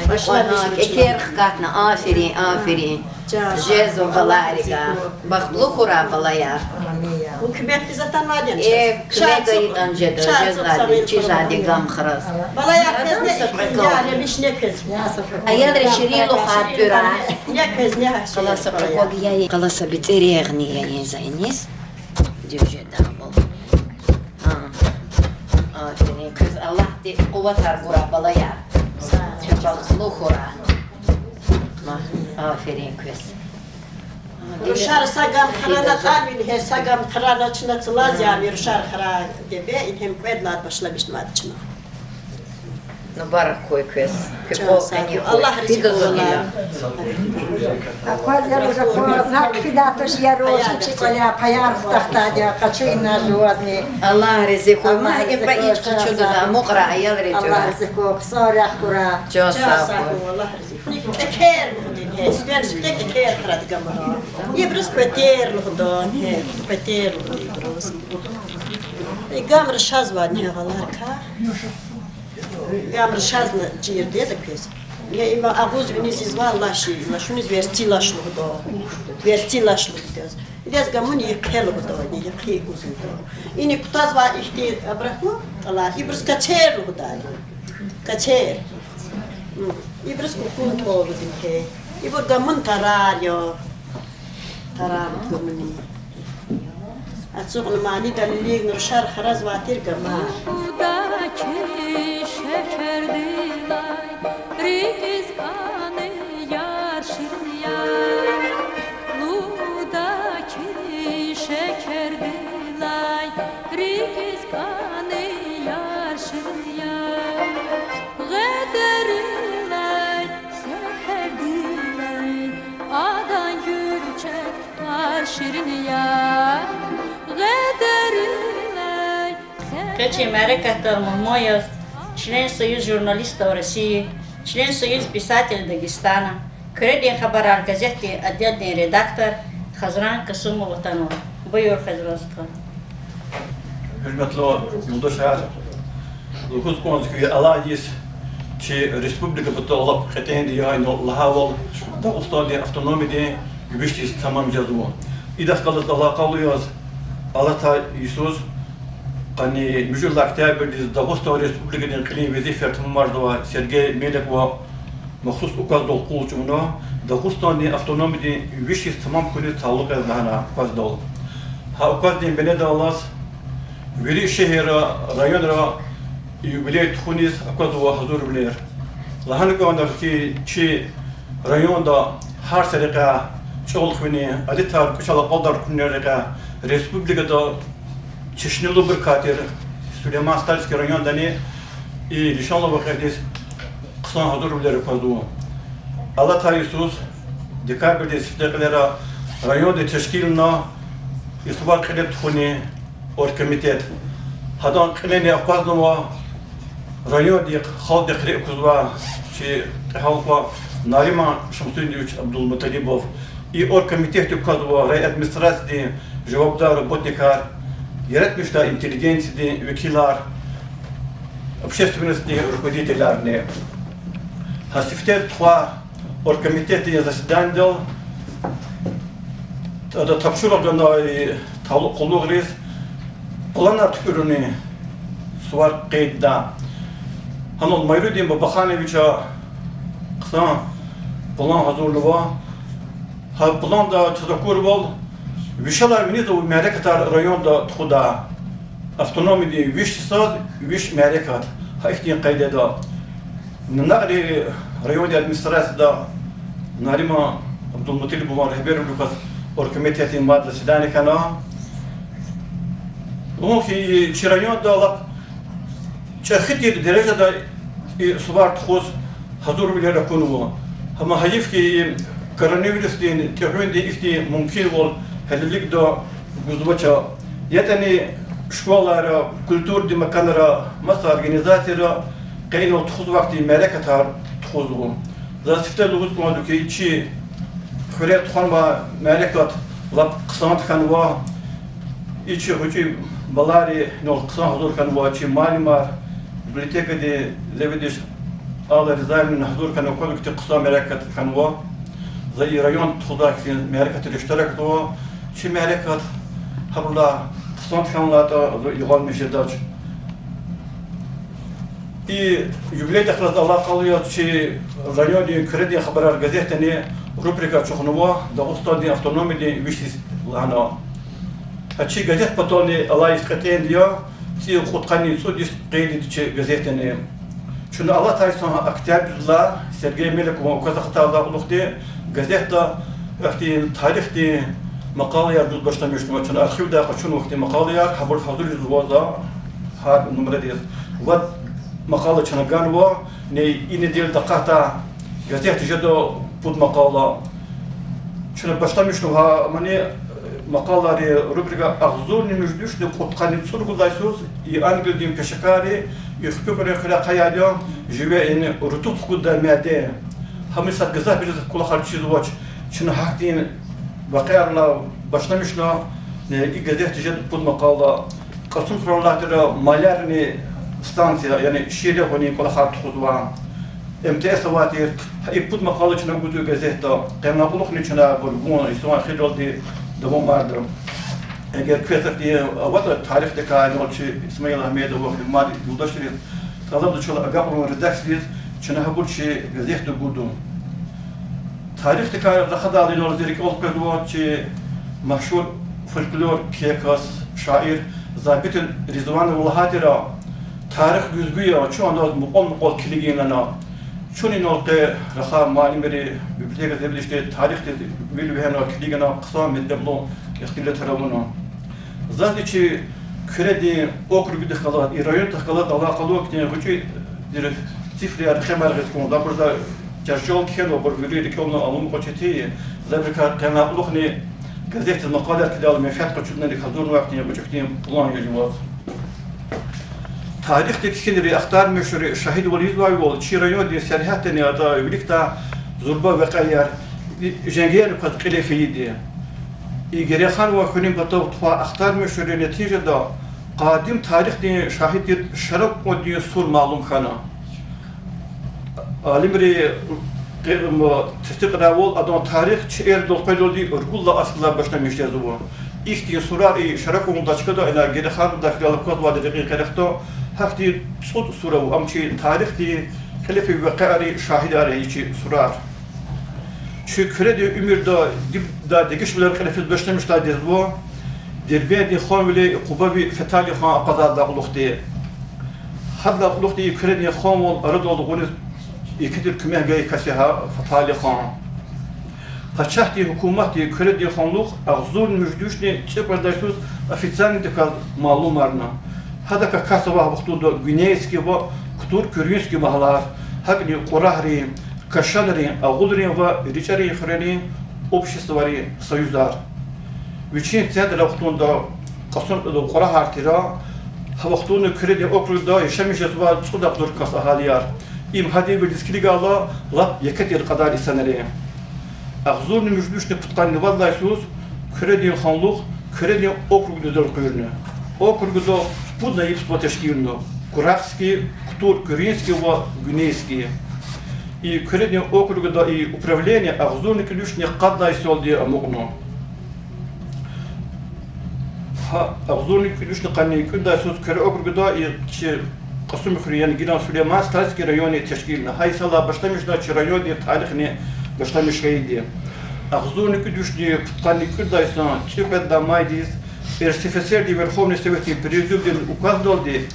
Башламишна. Экер хкатна, аферин, аферин. Жезва балайрикай. Бахтлу хьурай, балаяр. Куьмекдиз атанвайди я? Э, куьмек ийидан жеда, жезвайди, чизвайди гам храз. Балаяр, квезни са кьве кӀвал. Аялри ширин рухар тӀуьрай. Къала са бицӀи регъни я и за иниз. Дуьз жедайвал. Аферин квез, Аллагьди къуватар гурай, балаяр. Бахтлу хьурай. Аферин квез. Рушар са гам храна кьарвиляй, гьер са гам храна чна цлаз ями, рушар хра гебе, ингье кьвед лагьай башламишнавайди чна. Мубарак хьуй квез. Аллагь рази хьуй. Акваз я рушар, акваз фида туш я руш, чи кӀвале паяр хутахтайди я, къачу ина жувазни. Аллагь рази хьуй. Ма икӀ къачу гуда, амукьрай, аялри тӀуьрай. Аллагь рази хьуй, хъсан рехъ хьурай. Чан сагъ хьуй. Аллагь рази хьуй. Экер лугьудай, гье, стен сифте экер храдай гамара. Ибуруз кватер лугьудай, гье, кватер лугьудай ибуруз. И гамра шазвайди я гьаларка. Гамра шазна чирди я за квез. Гье, има агъуз виниз ийизвай лаш я, лашуниз верци лаш лугьудай. Верци лаш лугьудай. Идаз гамуни йикъе лугьудай, йикъи уз лугьудай. Ина кутазвай ихьтин абурухъ тӀалай, ибуруз кацер лугьудай. Кацер. Ибуруз кукӀун тӀвал гудин хьи. Ибур гамун тарар я. Тарар гамуни. Ацукьна манидал илигна рушар харазвай тир гамар. Лугьудай хьи, шекердилай рикӀиз кӀани яр ширин я. Лугьудай хьи, шекердилай рикӀиз кӀани яр ширин я. Гъедарилай, сегьердилай, адан гуьрчегар ширин я. Гъедарилай, сегьер- Къе чи мярекатдал мугьман яз член Союз журналистов России, член Союз писателей Дагестана, Куьредин хабарар газетдин отделдин редактор Хазран Касумова атанва. Буюр, Хазран стха. Гьуьрметлу юлдашар, лугьуз кӀанзава хьи, алай йис чи республика патал лап кьетӀенди я, лагьайвал, Дагъустандин автономиядин виш йис тамам жезва. Идахъ галаз алакъалу яз алатай йисуз, къанни муьжуьд лагьай октябрдиз Дагъустан Республикадин кьилин везифаяр тамамарзавай Сергей Меликова махсус указдал къул чӀугуна, Дагъустандин автономиядин виш йис тамам хьуниз талукь яз лагьана указдал. Гьа указдин бинедаллаз вири шегьерра, районра юбилей тухуниз аквазва гьазурвилер. Лагьана кӀанда хьи, чи районда гьар са рекьяй чӀал хуьнин адетар кӀвачел акьалтӀарунин рекьяй республикада чешнелубурукай тир Сулейман-Стальский райондани и лишанлу вакъиадиз хъсан гьазурвилер аквазва. Алатай йисуз декабрдин сифте кьилера районда тешкилна и сувар кьиле тухунин оргкомитет. Гьадан кьилени акъвазнава райондихъ халкьдихъ рикӀ кузвай, чи кьегьал хва Нариман Шамсудинович Абдулмуталибов. И оргкомитетдик квазва райадминистрациядин жавабдар работникар, яратмишдай интеллигенциядин векилар, общественностдин руководителарни. Гьа сифте тухвай оргкомитетдин заседанидал ада тапшуругъ ганай талукь къуллугъриз планар туькӀуьрунин сувар къейдда. Гьанал Майрудин Бабахановича хъсан план гьазурнава. Гьа планда чаз акурвал, вишелай виниз ава мярекатар районда тухуда. Автономиядин виш йисуз виш мярекат, гьа ихьтин къайдада. Накьри райондин администрацияда Нариман Абдулмуталибован регьбервилик кваз оргкомитетдин мад заседание хьана. Лугьун хьи, чи районда лап чӀехи тир дережада и сувар тухуз гьазурвилер акунва. Амма гьайиф хьи, коронавирусдин тӀегьуьндин ихьтин мумкинвал гьелелигда гузвач. ЯтӀани школайра, культурадин маканра, маса организацияра къе инал тухузвай хьтин мярекатар тухузва. Заз сифте лугьуз кӀанзава хьи, чи хуьре тухванвай мярекат лап хъсанд хьанва. И чи гъвечӀи балайри инал хъсан гьазур хьанва, чи муаллимар, библиотекадин заведующий Алла Ризаевна гьазур хьана, кваз хьтин хъсан мярекат хьанва. За и районда тухузвай хьтин мярекатра иштиракзава. Чи мярекат гьабурулай хъсан хьанватӀа, за ягъалмиш жедач. И юбилейдихъ галаз алакъалу яз чи райондин Куьредин хабарар газетдани рубрика ачухнава Дагъустандин автономиядин виш йис лагьана. Гьа чи газет патални алай йис кьетӀенди я, цӀи кьудкъанни цӀуд йис къейд ийида чи газетдани. Чна алатай йисан октябрдилай Сергей Меликован указ акъатайдалай кьулухъди газетда ахьтин тарихдин макъалаяр гуз башламишнава. Чна архивдай къачунва ахьтин макъалаяр, гьабур гьазур ийизва за, гьар нумрадиз вад макъала чна ганва. Ни и неделадин къатда газетда жеда пуд макъала. Чна башламишнава гьа мани макъалайрин рубрика агъзурни муьжуьд вишни кьудкъанни цӀуругуд лагьай йисуз, и англидин пешекарри и Хпикьуьрин хуьре ахъаяйди я, живе, яни рутуб хкуддай мяден. Гьам сад гзафбуруз кӀвалахар чизвач. Чна гьахьтин вакъиайрилай башламишна, и газетда жеда пуд макъала. Кьасумхуьрел алай тир малярный станция, яни шиир ягъунин кӀвалахар тухузва. МТС авай тир, гьа и пуд макъала чна гузва газетда. Къенлай кьулухъни чна абур гун, йисан эхирдалди давамарда. Эгер квез ахьтин аватӀа, тарихдикай, яни чи Исмаил Агьмедов ва мад юлдашриз тӀалабзава чал агакьарун редакциядиз, Чна гьабур чи газетда гуда. Тарихдикай рахадайла инал зи рикӀел къвезва чи машгьур фольклор кьиле кас, шаир Забитин Ризванова лагьай тир: тарих гуьзгуь я, чун адаз мукьвал-мукьвал килигин лагьана. Чун инал къе рахай муаллимри, библиотека заведующийди тарихдиз вил вегьена, килигна, хъсан метлеблу ихтилатар авуна. Заз и чи Куьредин округдихъ галаз, и райондихъ галаз алакъалу ихьтин гъвечӀи тир цифраяр, рекьимар гъиз хьун, за абур за чарчел кхьенва, абур вири рикӀелни аламукьва четин я, за абурукай къенлай кьулухъни газетдиз макъалаяр кхьидайла менфят къачузнавайди гьазурнавай ихьтин гъвечӀи хьтин план я чаз. Тарихдин кхьинри, ахтармишунри шагьидвал ийизвайвал, чи райондин сергьятдани атӀа виликдай зурба векьаяр, женгерни кваз кьиле фейиди. И Гереханван хуьруьн патав тухвай ахтармишунрин нетижада къадим тарихдин шагьид тир Шарак кьундин сур малум хьана. Алимри къе-, м, тестикьарайвал, адан тарих чи эрадал къведалди ругуд лагьай асирдилай башламиш жезва. Ихьтин сурар и Шарак кьундай чкада, инай Гереханвалай фидайла аквазвайди рекьин къерехда, гьахьтин цӀуд сур ава, ам чи тарихдин кьиле фейи векьаяр, шагьидар я и чи сурар. Чи Куьредин уьмуьрда дибдай дегишвилер кьиле физ башламишдайди жезва Дербентдин ханвилер Къубави Фетали хан акъвазайдалай кьулухъди. Гьадалай кьулухъди и Куьредин ханвал арадал гъуниз еке тир куьмек гайи кас я гьа Фетали хан. Пачагьдин гьукуматди Куьредин ханлухъ агъзурни муьжуьд вишни цӀикьвед лагьай йисуз официальный даказ малумарна. Гьадакай кас авай вахтунда Гвинейский ва Ктур-Куьрюнский магьлар, гьакӀни Кьурагьрин, Кашанрин, Агъулрин ва РичӀерин хуьрерин обществайрин союзар. Вичин центр авай вахтунда Кьасум-, Кьурагьар тир. Гьа вахтунда Куьредин округда яшамиш жезвай цӀуд агъзур кас агьалияр. Им гьа девирдиз килигайла лап еке тир кьадар инсанар я. Агъзурни муьжуьд вишни пудкъанни вад лагьай йисуз Куьредин ханлухъ Куьредин округдиз элкъуьрна. Округда пуд наиб субъект тешкилна: Курахский, Ктур-Куьрюнский ва Гвинейский. И Куьредин округда и управление агъзурни кӀуьд вишни къад лагьай йисалди амукьна. Гьа агъзурни кӀуьд вишни къанни кӀуьд лагьай йисуз Куьре округда и чи Кьасумхуьруьн, яни гилан Сулейман-Стальский райони тешкилна. Гьа йисалай башламишна чи райондин тарихни башламиш хьайиди. Агъзурни кӀуьд вишни пудкъанни кӀуьд лагьай йисан цӀикьвед лагьай майдиз РСФСР-дин Верховный Советдин президиумдин указдалди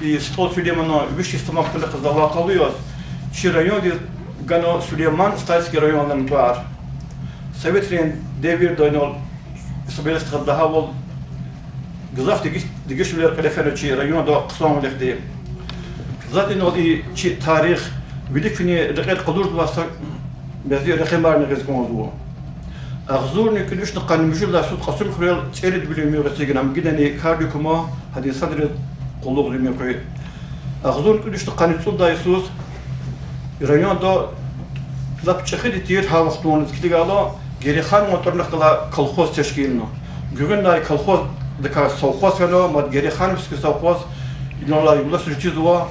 и СтӀал Сулейманан виш йис тамам хьуна хьиз алакъалу яз чи райондиз гана Сулейман-Стальский районан тӀвар. Советрин девирда инал, са бес хьиз лагьайвал, гзаф деги-, дегишвилер кьиле фена чи районда хъсанвилихъди. Заз инал и чи тарих виликни рекьер къалурзавай са бязи рекьимарни гъиз кӀанзава. Агъзурни кӀуьд вишни къанни муьжуьд лагьай йисуз Кьасумхуьрел ЦӀеридвилин муьгъ эцигна, ам гилани кардик кума, гьадан садриз къуллугъзава муькъуь. Агъзурни кӀуьд вишни къанни цӀуд лагьай йисуз районда лап чӀехиди тир гьа вахтунриз килигайла Гереханван тӀварунихъ галай колхоз тешкилна. Гуьгъуьнлай колхоздикай совхоз хьана, мад Герехановский совхоз, иналай юлдашри чизва,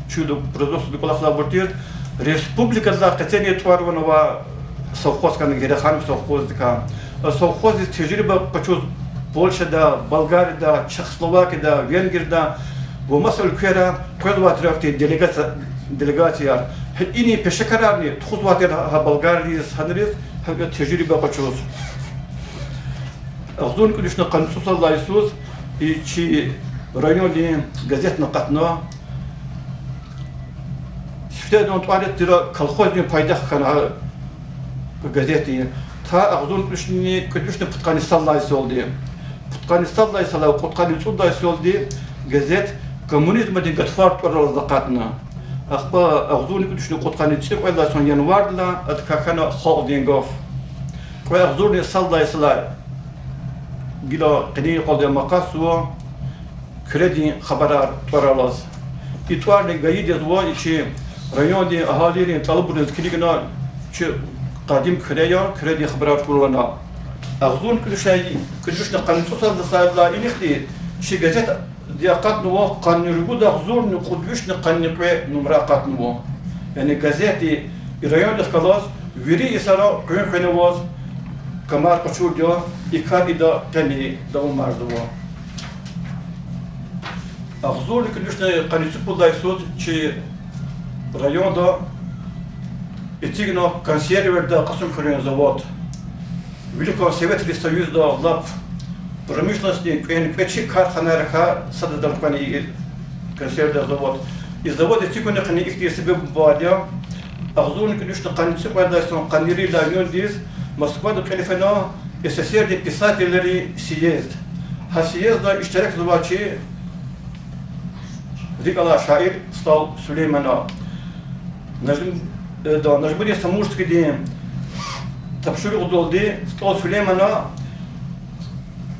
чуьлда производстводин кӀвалахзавайбур тир. Республикадилай къеценин тӀвар-ван авай совхоз хьана Герехановский совхоздикай. А совхоздиз тежриба къачуз Польшада, Болгарияда, Чехословакияда, Венгрияда ва маса уьлквейра къвезвай тир ахьтин делегация-, делегацияр. Гьа ини пешекарарни тухузвай тир гьа болгариз, гьаниз, гьа тежриба къачуз. Агъзурни кӀуьд вишни къанни цӀусад лагьай йисуз и чи райондин газетни акъатна. Сифте адан тӀвар тир Колхоздин пайдах хьана газетдин. Та агъзурни кӀуьд вишни, кӀуьд вишни пудкъанни сад лагьай йисалди. Пудкъанни сад лагьай йисалай кьудкъанни цӀуд лагьай йисалди газет Коммунизмдин гатфар тӀвар алаз акъатна. Ахпа агъзурни кӀуьд вишни кьудкъанни цӀикьвед лагьай йисан январдилай адакай хьана Халкьдин гаф. Кьве агъзурни сад лагьай йисалай гила къенин юкъалди ам акъатзава Куьредин хабарар тӀвар алаз. И тӀварни гайиди язва и чи райондин агьалийрин тӀалабриз килигна, чи къадим Куьре я, Куьредин хабарар тӀвар ала. Агъзурни кӀуьд вишни, кӀуьд вишни къанни цӀусад йисалай инихъди чи газетди акъатнава къанни ругуд агъзурни кьуд вишни къанни кьве нумра акъатнава. Яни газетди и райондихъ галаз вири йисара къуьн хвенваз, камар къачурди я, и кар ида къени давамарзава. Агъзурни кӀуьд вишни къанни цӀипуд лагьай йисуз чи Районда эцигна консерверда Кьасумхуьруьн завод. Виликан Советрин Союзда лап промышленностдин кӀвенкӀвечи карханайрикай сад ятӀани хьана и консервердин завод. И завод эцигунихъни ихьтин себеб авайди я. Агъзурни кӀуьд вишни къанни цӀикьвед лагьай йисалай къанни виридалай виндиз Москвада кьиле фена СССР-дин писателрин съезд. Гьа съезда иштиракзавай чи рикӀ алай шаир СтӀал Сулеймана, Нажм-, э, да, Нажмудин Самурскийдин тапшуругъдалди СтӀал Сулеймана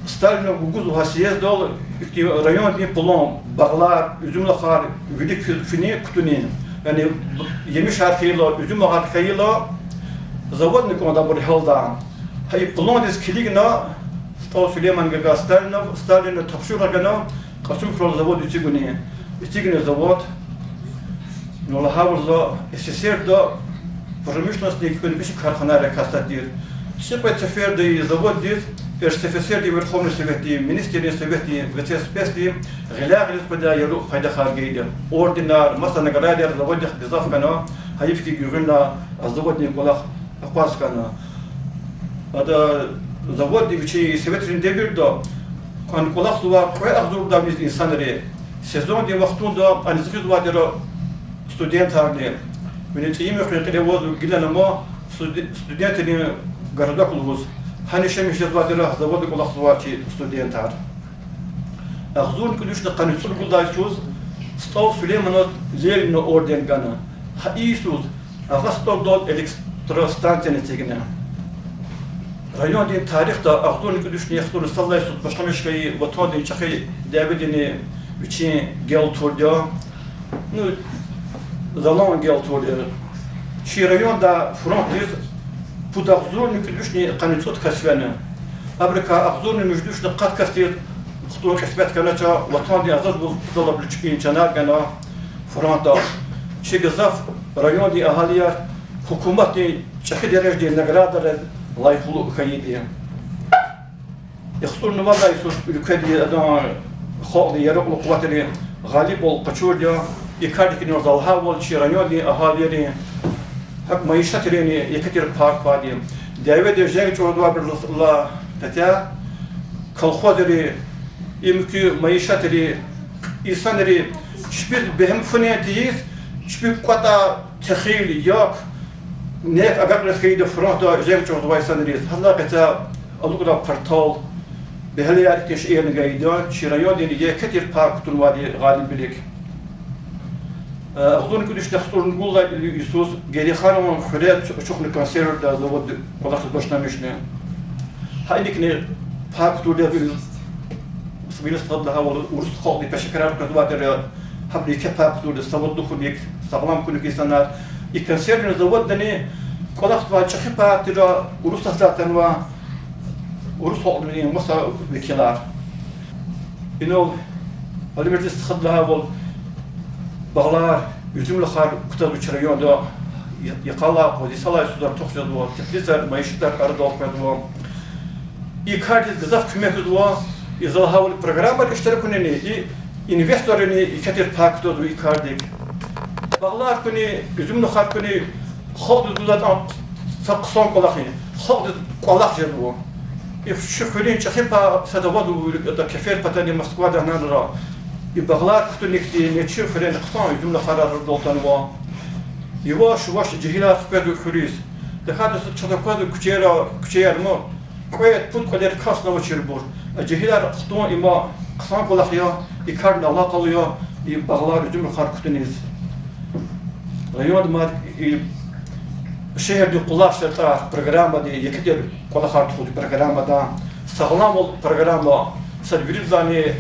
Сталина гугузва гьа съездал ихьтин райондин план, багълар, уьзуьмлухар вилик фи-, финин кутунин. Яни емишар хьайила, уьзуьмлухар хьайила, заводни кӀанда абур гьалда. Гьа и пландиз килигна СтӀал Сулейман гьакӀа Сталина, Сталина тапшуругъ гана Кьасумхуьруьн завод эцигуни. Эцигна завод. Ну, лагьайвал, за СССР-да промышленностдин кӀвенкӀвечи карханайрикай сад тир. ЦӀикьвед сеферда и заводдиз РСФСР-дин Верховный Советдин, Министррин Советдин, ВЦСПС-дин гъиляй-гъилиз къведай яру пайдахар гайиди. Орденар, маса наградаяр заводдихъ гзаф хьана, гьайиф хьи гуьгъуьнлай а заводдин кӀвалах акъваз хьана. Ада заводди вичин советрин девирда кӀан-, кӀвалахзавай кьве агъзурдалай виниз инсанри. Сезондин вахтунда ани эгъуьзвай тир студентарни. Вини цӀийи муькъуьн кьиле авазва, гилани ама студе-, студентрин городок лугьуз. Гьана яшамиш жезвай тир заводда кӀвалахзавай чи студентар. Агъзурни кӀуьд вишни къанни цӀуругудалай йисуз СтӀал Сулейманаз Ленина орден гана. Гьа и йисуз Агъа СтӀалдал электростанцияни эцигна. Райондин тарихда агъзурни кӀуьд вишни яхцӀурни сад лагьай йисуз башламиш хьайи Ватандин ЧӀехи дяведини вичин гел турди я. Ну, залан гел турди я. Чи районда фронтдиз пуд агъзурни кӀуьд вишни къанни цӀуд кас фена. Абурукай агъзурни муьжуьд вишни къад касдиз хтун кьисмет хьанач, Ватандин азадвал паталай абуру чпин чанар гана фронтда. Чи гзаф райондин агьалияр гьукуматдин чӀехи дережадин наградариз лайихлу хьайиди я. ЯхцӀурни вад лагьай йисуз уьлкведи, адан халкьди яракьлу къуватри гъалибвал къачурди я. И кардик инал, за лагьайвал, чи райондин агьалийрин гьакӀ майишатрини еке тир пай квайди я. Дяведа женг чӀугвазвайбурулай кьетӀен, колхозри, и муькуь майишатри, инсанри чпиз бегьем финен тийиз, чпи кӀватӀай техил, як, нек агакьариз хьайиди фронтда женг чӀугвазвай инсанриз. Гьадалай кьетӀен, алукӀдай партал, бегьлеяр, ихьтин шейэрни гайиди я. Чи райондини еке тир пай кутунвайди я гъалибвилик. Агъзурни кӀуьд вишни яхцӀурни гуьллай йисуз Герейханован хуьре ачухна консервердин завод кӀвалахиз башламишна. Гьа иникни пай кутурди я. Вини стхади лагьайвал, урус халкьди пешекарар къвезвай тир, гьабуру еке пай кутурди, савадлу хьуник, сагълам хьуник инсанар. И консервердин заводдани кӀвалахзавай чӀехи пай тир Урусатдай атанвай урус халкьдин маса векилар. Инал Алимирдиз стхади лагьайвал, багълар, уьзуьмлухар кутазва чи районда, я-, йикъалай къуз йисалай йисуз артух жезва, теплицаяр, майишатар арадал къвезва. И кардиз гзаф куьмек гузва, и за лагьайвал программайра иштиракунини, и инвесторрини еке тир пай кутазва и кардик. Багълар хьуни, уьзуьмлухар хьуни халкьдиз гузвай са хъсан кӀвалах я, халкьдиз кӀвалах жезва. И чи хуьруьн чӀехи пай сад авазва, ада кеферпатани Москвадай гьанра. И багълар кутуникди нечин хуьре хъсан уьзуьмлухар арадал атанва. Яваш-яваш жегьилар хквезва хуьруьз. ТахьайтӀа чаз аквазва куьчеяр, куьчеяр ма, кьвед-пуд кӀвалера касни авачирбур. А жегьилар хтун има хъсан кӀвалах я, и карни алакъалу я, и багълар, уьзуьмлухар кутуниз. Районда мад и шегьердин къулай шартӀар программадин еке тир кӀвалахар тухуз программада. Сагъламвал программа сад виридалайни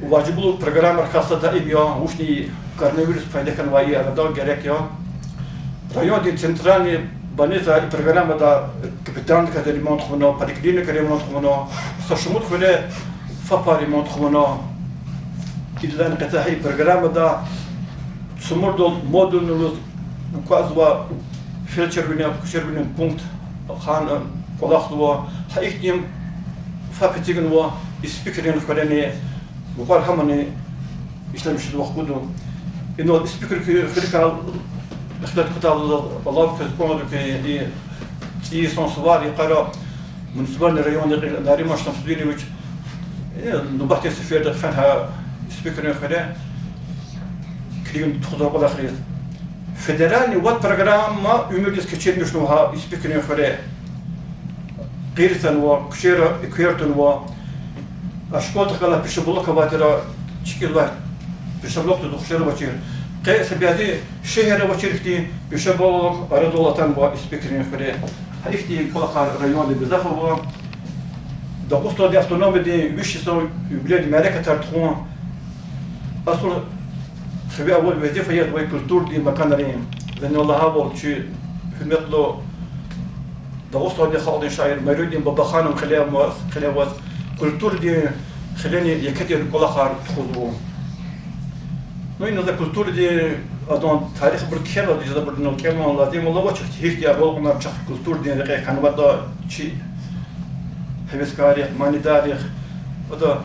важиблу программайрикай сад даим я, вучни коронавирус пайда хьанвай и арада герек я. Райондин центральный больница и программада капитальный ремонт хъувуна, поликлиника ремонт хъувуна, са шумуд хуьре ФАП ремонт хъувуна. Идалайни кьетӀен, гьа и программада цумурдал модульный лугьуз кӀватӀзавай фельдшервилин, акушервилин пункт хьана кӀвалахзава, гьа ихьтин ФАП эцигнава Испикрин хуьрени, мукьвара гьамани ишлемишзава хкудун. Инал Испикрин хуьр-, хуьруькай Ихтилат кутазва, алав квез кӀанзава хьи, и цӀийи йисан сувар йикъара муниципальный районда кьил Нариман Шамсудинович, э, нубатдин сеферда фена гьа Испикрин хуьре, килигна тухузвай кӀвалахриз. Федеральный вад программа уьмуьрдиз кечирмишнава гьа Испикрин хуьре. Къир цанва, куьчейра эквер тунва. А школадихъ галай пищеблок авай тир, чкӀизвай пищеблокдиз ухшар авачир. Къе са бязи шегьер авачир хьтин пищеблок арадал атанва Испикрин хуьре. Гьа ихьтин кӀвалахар районда гзаф ава. Дагъустандин автономиядин виш йисан юбилейдин мярекатар тухун асул хиве авай везифа яз авай культурадин маканрин. Зани лагьайвал, чи гьуьрметлу Дагъустандин халкьдин шаир Майрудин Бабаханов кьиле аваз, культурадин хилени еке тир кӀвалахар тухузва. Ну, ина за культурадин, адан тарихбур кхьенвайди я, за абур инал кӀелун лазим алавач, гьихьтин агалкьунар чахъ культурадин рекье хьанватӀа чи гьевескаррихъ, манидаррихъ. Ада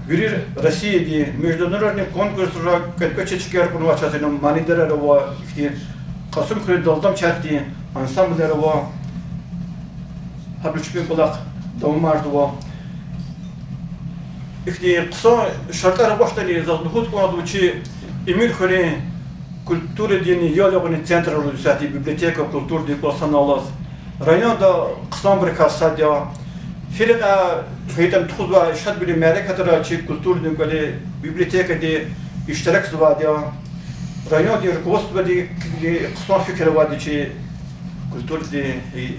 вири Россиядин международный конкурсра кӀвале-кӀвачи чкаяр кьунвай чаз ина манидарар ава, ихьтин Кьасумхуьруьн далдамчар хьтин ансамблар ава. Гьабуру чпин кӀвалах давамарзава. Ихьтин хъсан шартӀар авачтӀани, заз лугьуз кӀанзава чи Эминхуьруьн культурадин ял ягъунин центрдиз исятда библиотека, культурадин кӀвалах санал алаз. Районда хъсанбурукай сад я. Гьи рекьяй хьайитӀани тухузвай шадвилин мярекатра чи культурадин кӀвале, библиотекади иштиракзавайди я. Райондин руководстводи хъсан фикир авайди я чи культурадин и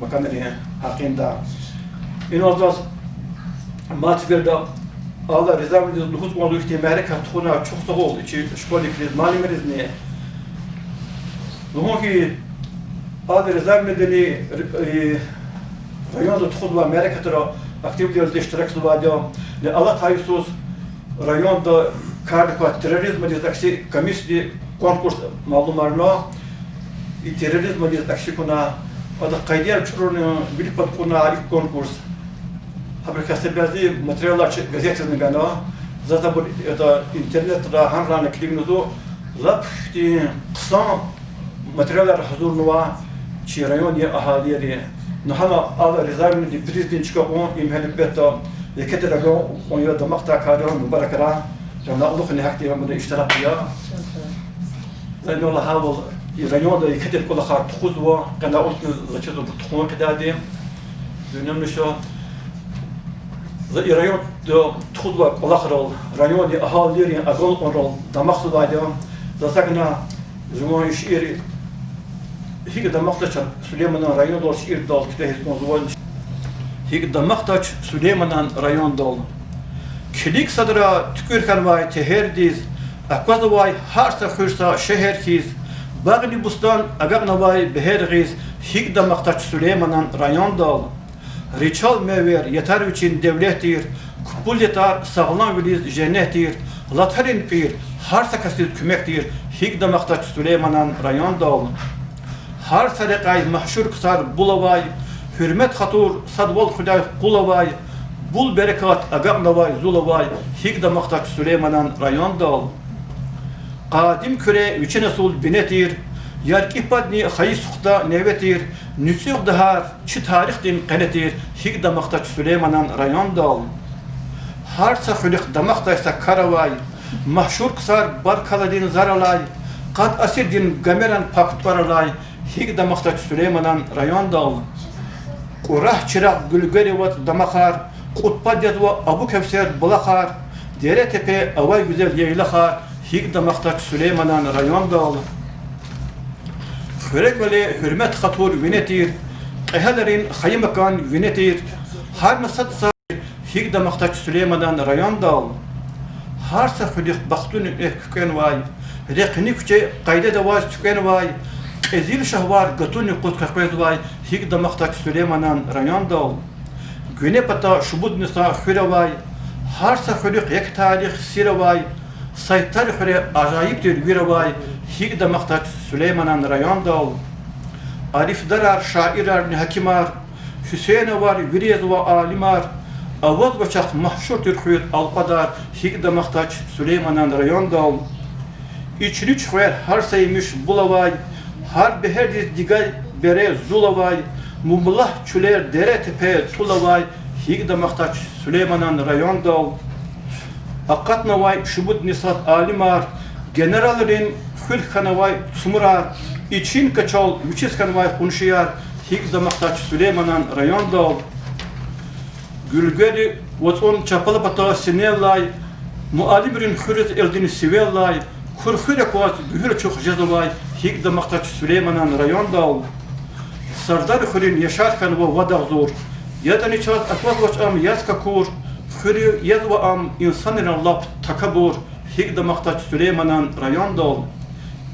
маканрин гьакъинда. Инал заз мад сеферда Алла Ризавилидиз лугьуз кӀанзава, ихьтин мярекат тухуна, чухсагъул чи школдин килиз муаллимризни. Лугьун хьи, Алла Ризавилидини районда тухузвай мярекатра активдалди иштиракзавайди я. Ни алатай йисуз районда кардик квай терроризмдиз акси комиссияди конкурс малумарна, и терроризмдиз акси кьуна, ада къайдаяр чӀурурун вилик пад кьуна и конкурс. Гьабурукай са бязи материалар чи газетдизни гана. Заз абур, это, интернетра гьанрани килигназва, лап ихьтин хъсан материалар гьазурнава чи райондин агьалийри. Ну гьана Алла Ризавилидин призни чка кьун, им гьелбетда еке тир агалкьун я дамахдай карда, мубаракрай. Къанни алукьни гьахьтин муна иштиракда я. За инал лагьайвал, и районда еке тир кӀвалахар тухузва, къанни алукьни заз чизва абур тухун къведайди. Дуьньямни ша, за и районда тухузвай кӀвалахрал, райондин агьалийрин агалкьунрал дамахзавайди я. За сакӀани жуван шиир ГьикӀ дамахдач Сулейманан райондал шиирдал куьтягьиз кӀанзава. ГьикӀ дамахдач Сулейманан райондал. Килиг садра туькӀуьр хьанвай тегьердиз, аквазвай гьар са хуьр са шегьер хьиз, багъни бустан агакьнавай бегьер гъиз, гьикӀ дамахдач Сулейманан райондал. Ричал мевер ятар вичин девлет тир, купул ятар сагъламвилиз женнет тир, латарин пӀир гьар са касдиз куьмек тир, гьикӀ дамахдач Сулейманан райондал. Гьар са рекьяй машгьур ксар бул авай, гьуьрмет-хатур садвал хуьдай къул авай, бул берекат агакьнавай зул авай, гьикӀ дамахдач Сулейманан райондал. Къадим Куьре вичин асул бине тир, ЯркӀи падни хайи сухда неве тир, НуьцӀуьгъ дагьар чи тарихдин къене тир, гьикӀ дамахдач Сулейманан райондал. Гьар са хуьлуьхъ дамахдай са кар авай, машгьур ксар баркалладин зар алай, къад асирдин гамеран пак тӀвар алай, гьикӀ дамахдач Сулейманан райондал. Кьурагь, Чирагъ, Гуьлгери вацӀ дамахар, кьуд пад язва Абу Кевсер булахар, дере-тепе авай гуьзел яйлахар, гьикӀ дамахдач Сулейманан райондал. Хуьре-кӀвале гьуьрмет-хатур вине тир, кьегьалрин хайи макан вине тир, гьар масад са, гьикӀ дамахдач Сулейманан райондал. Гьар са хуьлуьхъ бахтунин экв куькӀвенвай, рехъни куьче къайдада аваз туькӀвенвай, кьезил шагьвар гатунин юкъуз къекъвезвай, гьикӀ дамахдач Сулейманан райондал. Гуьне пата шумудни са хуьр авай, гьар са хуьруьхъ як тарих сир авай, Сайтар хуьре ажайиб тир вир авай, гьикӀ дамахдач Сулейманан райондал. Арифдарар, шаирарни гьакимар, Гьуьсейновар, вири язва алимар, авазва чахъ машгьур тир хуьр Алкьвадар, гьикӀ дамахдач Сулейманан райондал. Ични чуьхвер гьар са емиш бул авай, гьар бегьердиз дигай бере зул авай, мумлагь чуьлер, дере-тепе тӀул авай, гьикӀ дамахдач Сулейманан райондал. Акъатнавай шумудни сад алимар, генералрин хуьр хьанвай цумурар, ичин качал вичиз хьанвай къуншияр, гьикӀ дамахдач Сулейманан райондал. Гуьлгвери вацӀун чапала пата синеллай, муаллимрин хуьруьз элдин сивеллай, курхуьр акваз гуьгьуьр ачух жезвай, гьикӀ дамахдач Сулейманан райондал. Сардархуьруьн Яшар хьанва вад агъзур, ятӀани чаз аквазвач ам яз какур, хуьруьз язва ам инсанрин лап такабур, гьикӀ дамахдач Сулейманан райондал.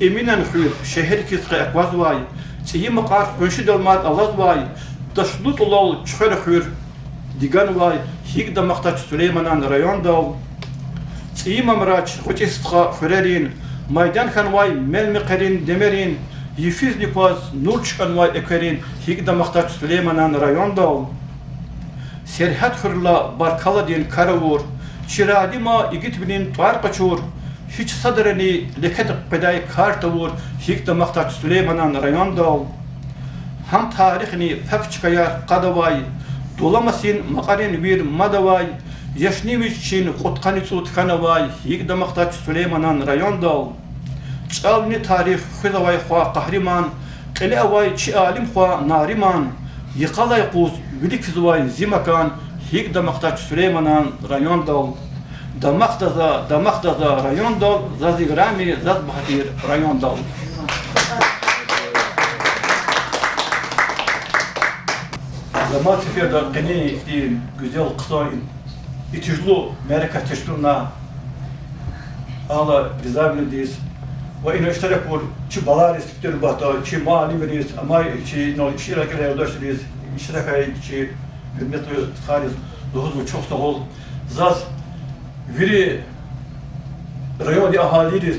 Эминан хуьр шегьер хьиз къе аквазвай, цӀийи Макьар къуншидал мад алазвай, Ташлу тӀулал Чуьхвер хуьр диганвай, гьикӀ дамахдач Сулейманан райондал. ЦӀийи Мамрач, ГъвечӀи Стха хуьрерин, майдан хьанвай мел-мехъерин, демерин, йифизни кваз нур чкӀанвай экверин, гьикӀ дамахдач Сулейманан райондал. Сергьят хуьрла баркалладин кар авур, чи радима игитвилин тӀвар къачур, гьич садрани леке къведай кар тавур, гьикӀ дамахдач Сулейманан райондал. Гьам тарихни пак чкаяр къад авай, Дуламасин Макьарин вир мад авай, яшнивич чин кьудкъанни цӀуд хьанвай, гьикӀ дамахдач Сулейманан райондал. ЧӀални тарих хуьзвай хва Къагьриман, кьиле авай чи алим хва Нариман, йикъалай къуз виликзавай зи макан, гьикӀ дамахдач Сулейманан райондал. Дамахда за, дамахда за райондал, заз играми, заз багьа тир райондал. За мад сеферда къенин ихьтин гуьзел хъсан итижлу мярекат тешкилна Алла Ризавилдиз ва ина иштирак авур чи балариз, сифте нубатда чи муаллимриз, амай чи ина шиирар кӀелай юлдашриз, иштиракай чи гьуьрметлу стхайриз лугьузва чухсагъул лугьуз. Заз, вири райондин агьалийриз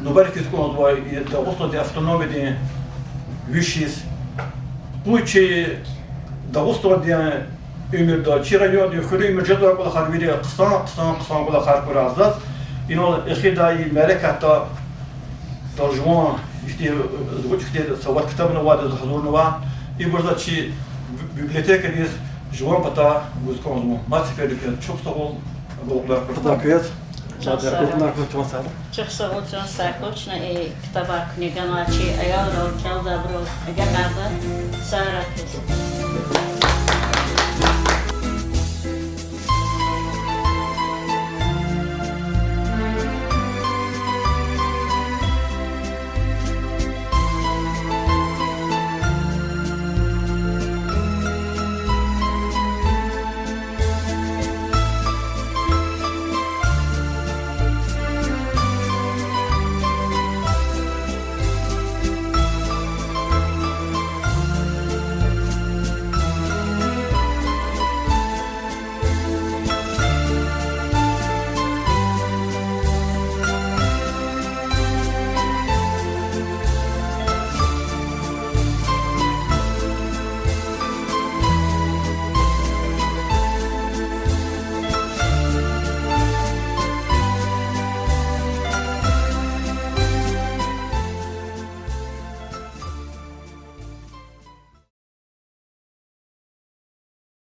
мубаракиз кӀанзавай и Дагъустандин автономиядин виш йис. Къуй чи Дагъустандин уьмуьрда, чи райондин хуьруьн уьмуьр жезвай кӀвалахар вири хъсан, хъсан, хъсан кӀвалахар хьурай. Заз инал эхирдай мярекатда жуван ихьтин, зугъуч ихьтин са вад ктабни авайди заз гьазурнава. Ибур заз чи биб-, библиотекадиз жуван патай гуз кӀанзава. Мад сеферда квез чухсагъул, агалкьунар хьурай. Чухсагъул, чан сагъ хьуй, чна и ктабар куьне ганвай чи аялрал, чӀалдайбурал агакьарда. Сагърай квез.